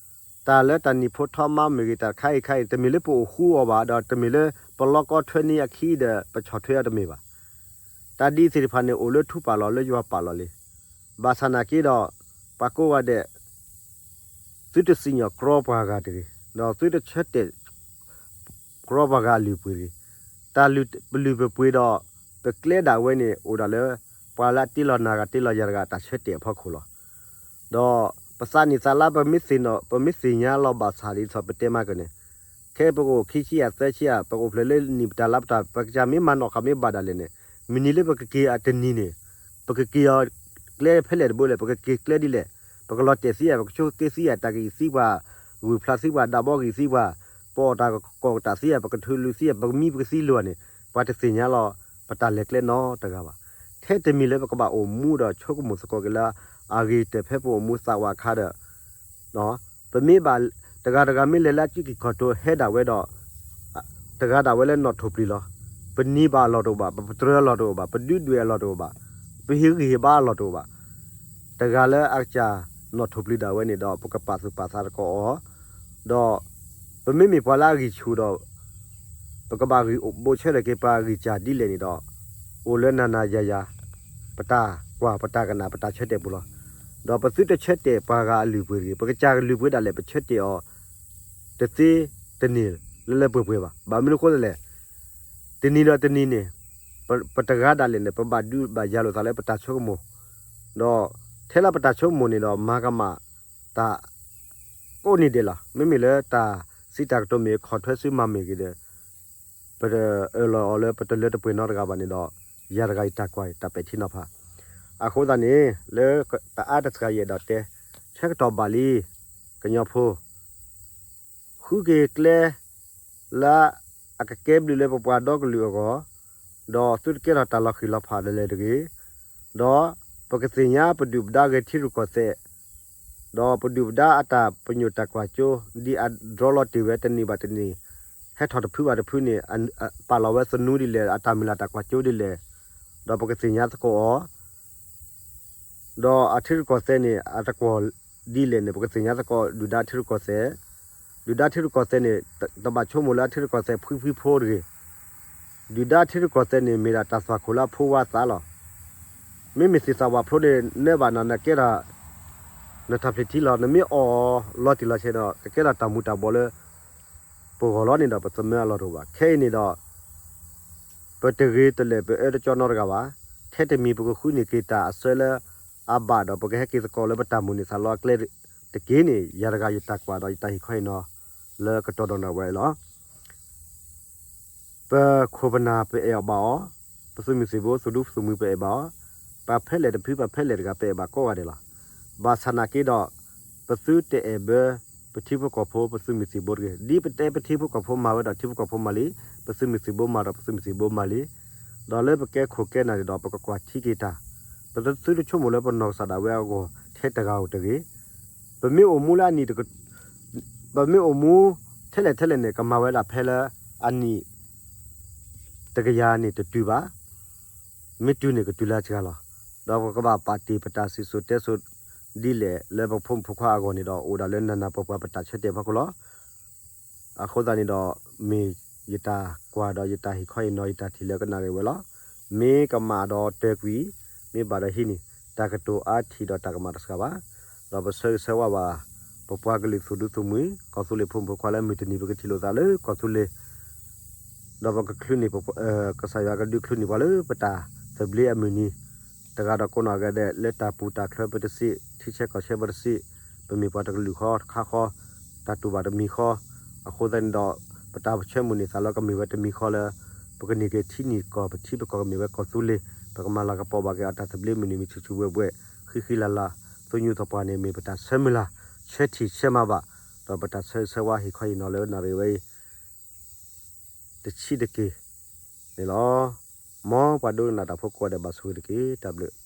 တၢ်လၢတၢ်နံၣ်ဖိထီမါမ့ၢ်ဂ့ၤ တၢ်တခါအံၤခါအံၤ တမ့ၢ်လၢပအိၣ်ဃူအီၤဘၣ် ဒီးတမ့ၢ်လၢပလီကီထွဲန့ၢ်အခံဒီး ပဆီၣ်ထွဲအီၤတမ့ၢ်ဘၣ်. တၢ်ဒ်သ့ၣ်တဖၣ်န့ၣ် အိၣ်လၢထူပာ်လီၤ လၢယွၤပာ်လီၤလံ. ဘၣ်ဆၣ်နာ်က့ဒီး ပှၤကိးဂၤဒဲး သုတစံၣ်ညီၣ်ကြီပှၤဂၤတဂ့ၤ, ဒီးသုတဆၢတဲာ် ကြီပှၤဂၤအလုၢ်အပှ့ၤတဂ့ၤ. တၢ်လုၢ်ပလုၢ်ပပှ့ၤဒီး ပကျဲဒၣ်ဝဲန့ၣ် အိၣ်ဒၣ်လၢ ပှၤလၢအတ့လီၤနၤဂၤတ့လီၤယၤတဂၤအတၢ်ဆၢတဲာ်အဖီခိၣ်လီၤ. ဒီးပသးနံၣ်သးလါ ပမ့ၢ်သ့ၣ်နီၣ် ပမ့ၢ်သ့ၣ်ညါလီၤဘၣ်ဆၣ်ဒ်သိးပတဲမးကန့ၣ်, ခဲအံၤပကအိၣ်ခံဆံယဲၢ်သၢဆံယဲၢ် ပကအိၣ်ဖျဲၣ်လၢနံၣ်ပတၢ်လါပတၢ် ပကစၢ်မ့ၢ်မၤနီၣ်ဃာ်မ့ၢ်ဘၣ်ဒၣ်လဲာ်န့ၣ်, မုၢ်နံၤလၢပကက့ၤအတနံၤန့ၣ် ပကက့ၤအီၤကျဲဖဲလဲၣ်တဘိလဲၣ်, ပကက့ၤကျဲဒ်လဲၣ်, ပကလီၤတဲာ်သံဧါ, ပကဆိးက့သံဧါ, တၢ်ကအံၤသံပှၤ, ဂုၢ်ဖျါသံပှၤ, ဒၣ်ဘီကံၤသံပှၤ, ပအီၣ်တၢ်ကီၢ်ကတၢၢ်သံဧါ, ပကထုးလူၤသံဧါ, ပကမံပကသံလိၤဧါန့ၣ် ပှၤတသ့ၣ်ညါလီၤ ပတၢ်လဲၤကျဲနီတဂၤဘၣ်. ထဲတမံၤလၢပကဘၣ်အိၣ်မူဒီးဆိကမိၣ်သကိးက့ၤလၢ အဂ့ၤကတၢၢ်ဖဲပအိၣ်မူသးဝးအခါဒီး ပမ့ၢ်ဘၣ် တဂၤတဂၤမ့ၢ်လဲၤလၢအစုကံၢ်ခီၣ်ထိးဟဲဒၣ်ဝဲဒီး တဂၤဒၣ်ဝဲလၢနီၣ်ထိၣ်ပျံၤလီၤ. ပနံၤဘၣ်အလီၢ်တအိၣ်ဘၣ်, ပပတြၢၤအလီၢ်တအိၣ်ဘၣ်, ပဒုးဒွဲၣ်အလီၢ်တအိၣ်ဘၣ်, ပဟ့ၣ်ဂံၢ်ဟ့ၣ်ဘါအလီၢ်တအိၣ်ဘၣ်. တဂၤလၢအကစၢ်နီၣ်ထိၣ်ပျံၤဒၣ်ဝဲန့ၣ်ဒီး ပကပာ်သူၣ်ပာ်သးသကိးအီၤ, ဒီး ပမ့မ့ၢ်ပှၤလၢအဂံၢ်ဆူၣ်ဒီး ပကဘၣ်ဂံၢ်ဘိးဆၢထၢၣ်က့ၤပှၤဂံၢ်စၢ်ဒ်လဲၣ်န့ၣ်ဒီး အိၣ်လၢနၤနၤယၤယၤ ပတၢ်ကွၢ်ပတၢ်ကနၣ်ပတၢ်ဆၢတဲာ်ပူၤလီၤ. ဒီးပသုတဆၢတဲာ်ပှၤဂၤအလုၢ်အပှ့ၤတဂ့ၤ, ပကစၢ်ကလုၢ်ပှ့ၤဒၣ်လဲာ် ပဆၢတဲာ်အီၤ တသ့တန့ၢ်လၢလၢပှဲၤပှဲၤဘၣ်. ဘၣ်မနုၤအဃိလဲၣ်, တနံၤဒီးတနံၤန့ၣ် ပတဂၤဒၣ်လဲာ်န့ၣ် ပဘၣ်ဒုးဘၣ်ယၤလိာ်သးလၢပတၢ်ဆိကမိၣ်, ဒီးထဲလၢပတၢ်ဆိကမိၣ်န့ၣ်ဒီး မၤကမၣ်တၢ်ကိးနံၤဒဲးလီၤ. မ့မ့ၢ်လၢတၢ်စံးတၢ်ကတိၤမ့ၢ်ဂ့ၤ ခီၣ်ထွဲစုမၤမ့ၢ်ဂ့ၤဒီး ပတအၢၣ်လီၤအီၤလၢပတလၢတပှဲၤနီတဂၤဘၣ်န့ၣ်ဒီး ယၤတဂၤယတၢ်ကွၢ်တၢ်ပဲာ်ထံနီၤဖး. အဃိသတးန့ၣ် လၢတအါတစှၤယအဲၣ်ဒိးတဲ ဆၢကတီၢ်ဘၣ်လံ ကညီဖိ ဃုက့ၤကျဲ လၢအကကဲဘျုးလၢပပှၤဒီကလုာ်အဂီၢ်, ဒီးသုတကဲထီၣ်တၢ်လီၤဃံၤလီၤဖးဒၣ်လဲာ်တဂ့ၤ, ဒီးပကသ့ၣ်ညါပဒုၣ်ပဒါဂဲၤထံရူၢ်ကီၢ်သဲး, ဒီးပဒုၣ်ပဒါအတၢ်ပညိၣ်တၢ်ကွၢ်စိ ဒ်အဒြီလီၤတ့ၢ်ဝဲတနံၣ်ဘၣ်တနံၣ်, ဟဲထီၣ်တဖုဘၣ်တဖုန့ၣ် ပာ်လီၤဝဲသနူဒ်လဲၣ်, အတၢ်မုၢ်လၢ်တၢ်ကွၢ်စိဒ်လဲၣ်, ဒီးပကသ့ၣ်ညါသကိးအီၤ ဒီးအထံရူၢ်ကီၢ်သဲးန့ၣ် အတကွီၢ်ဒ်လဲၣ်န့ၣ် ပကသ့ၣ်ညါသကိးဒုၣ်ဒါထံရူၢ်ကီၢ်သဲး, ဒုၣ်ဒါထံရူၢ်ကီၢ်သဲးန့ၣ် တဘၣ်ဆိကမိၣ်လၢအထံရူၢ်ကီၢ်သဲးဖှံဖှံဖိတဂ့ၤ. ဒုၣ်ဒါထံရူၢ်ကီၢ်သဲးန့ၣ် မ့ၢ်ဒၣ်တၢ်သွၣ်ခိၣ်လၢအဖိဝါသးလီၤ. မ့မ့ၢ်သ့ၣ်သၣ်ဝးဖျိန့ၣ် နၢဘၣ်နၤ နကဲထီၣ် နတၢ်ဖျံးထံလီၤ. နမ့ၢ်အီၣ်လီၤတံၢ်လီၤဆဲးဒီး ကကဲထီၣ်တၢ်မူၤတၢ်ဘှီးလၢ ပဂီၢ်လီၤန့ၣ်ဒီး ပသမၢအလီၢ်တအိၣ်ဘၣ်. ခဲအံၤန့ၣ်ဒီး ပတဂ့ၤတလၢာ် ပအၢတကၠီနီတဂၤဘၣ်. ထဲတမံၤပကဃုန့ၢ်က့ၤတၢ်အစၢလၢအဘၣ်ဒီး ပကဟဲက့ၤသကိးလၢပတၢ်မိၣ်န့ၢ်သးလီအကျဲတက့ၢ်န့ၣ် ယၤတဂၤယတၢ်ကွၢ်ဒီးယတၢ်ဟ့ၣ်ခီဟ့ၣ်နီၤ လၢကတီၢ်ဒီးနၢ်ဝဲလီၤ. ပခိၣ်ပနၢ်ပအဲၣ်အီၤဘၣ်အီၤ, ပသုးမုၢ်သံၣ်ဘိ သုးဒူသုးမုၢ်ပအဲၣ်ဘၣ်အီၤ, ပဖဲလဲၣ်တဖု ပဖဲလဲၣ်တဂၤ ပအဲၣ်ဘၣ်ကိးဂၤဒဲးလီၤ. ဘၣ်ဆၣ်နာ်က့ဒီး ပသုတအဲၣ်ဘၢ ပထံဖိကီၢ်ဖိ ပသုးမုၢ်သံၣ်ဘိတဂ့ၤ. ဒ်ပတဲပထံဖိကီၢ်ဖိမၤဝဲဒီးထံဖိကီၢ်ဖိမၤလံ, ပသုးမုၢ်သံၣ်ဘိမၤဒီးပသုးမုၢ်သံၣ်ဘိမၤလံ. ဒီးလၢပကဲခိၣ်ကဲနၢ်န့ၣ်ဒီး ပကကွၢ်ထံက့ၤတၢ်, ပသုတဆိကမိၣ်လၢပနီၢ်ကစၢ်ဒၣ်ဝဲအဂီၢ်ထဲတဂၤဧိၤတဂ့ၤ. ပမ့ၢ်အိၣ်မူလၢအနံၣ် ပမ့ၢ်အိၣ်မူထဲလဲၣ်ထဲလဲၣ်န့ၣ် ကမၤဝဲဒၣ်ဖဲလၢအနံၣ် တကယၤန့ၣ်တတုၤဘၣ်, မ့ၢ်တုၤန့ၣ်ကတုၤလၢစှၤလီၤ. ဒီးပကဘၣ်ပာ်တ့ၢ်ပတၢ်စံၣ်စိၤတဲစိၤဒ်လဲၣ်လၢပဖိမုၣ်ဖိခွါအဂီၢ်န့ၣ်ဒီး အိၣ်ဒၣ်လၢနၤနၤပှၤပှၤပတၢ်ဆၢတဲာ်ဖီခိၣ်လီၤ. အဃိသတးန့ၣ်ဒီး မ့ၢ်ယတၢ်ကွၢ်ဒီးယတၢ်ဟ့ၣ်ခီဟ့ၣ်နီၤ ယတၢ်ထံၣ်လၢကနၣ်ရံၣ်ဝဲလီၤ. မ့ၢ်ကမၣ်ဒီးတၢၤကွံာ်, မ့ၢ်ဘၣ်ဒီးဟံးန့ၢ်, တၢ်ကတိၤအါထံၣ်ဒီးတၢ်ကမၣ်တစှၤဘၣ်. ဒီးပဆၢဂ့ၤဆၢဝါဘၣ် ပပှၤကလုာ်သူၣ်ဒူသုးမုၢ် ကီၢ်သူလ့ၤဖိမုၣ်ဖိခွါလၢမုၢ်တနံၤပကထံၣ်လိာ်သးလၢကီၢ်သူလ့ၤ ဒီးပကချုးန့ၢ် ကစၢ်ယွၤကဒုးချုးန့ၢ်ပှၤလၢပတၢ်သဘျ့အမုၢ်နံၤ တဂၤဒီးကိးနီၢ်ဂၤဒဲး လၢတၢ်ပူၤတၢ်ချၢပတစံး, ထံဆဲးကီၢ်ဆဲးပတစံး, ပမ့ၢ်ပှၤတကလုာ်ဃီတခါဃီ, တၢ်တူၢ်ဘၣ်တမံၤဃီ, အဃိသတးန့ၣ်ဒီး ပတၢ်ဆၢမုၢ်န့ၢ်သးလၢကမ့ၢ်ဝဲတမံၤဃီလၢ ပကန့ၢ်က့ၤထံနံၣ်ကီၢ် ပထံပကီၢ်ကမ့ၢ်ဝဲကီၢ်သူလ့ၤ, ပကမၤလၤကပီၤဘၣ်က့ၤအတၢ်သဘျ့မုၢ်နံၤမုၢ်ဆူၣ်ဆူၣ်ဘှဲၣ်ဘှဲၣ်, ဃံဃံလၤလၤ, သညူးသပှၢ်န့ၣ် မ့ၢ်ပတၢ်ဆၢမုၢ်လၢ် ဆၢထံၣ်ဆၢမၤဘၣ်, ဒီးပတၢ်ဆၢဂ့ၤဆၢဝါဟ့ၣ်ခီဟ့ၣ်နီၤလၢနၣ်ရံၣ်ဝဲအံၤ တဆံးတက့ၢ်န့ၣ်လီၤ. မ်ပှၤဒိကနၣ်တၢ်ဖိကိးဂၤဒဲးဘၣ်ဆိၣ်ဂ့ၤတက့ၢ်. တၢ်ဘျုး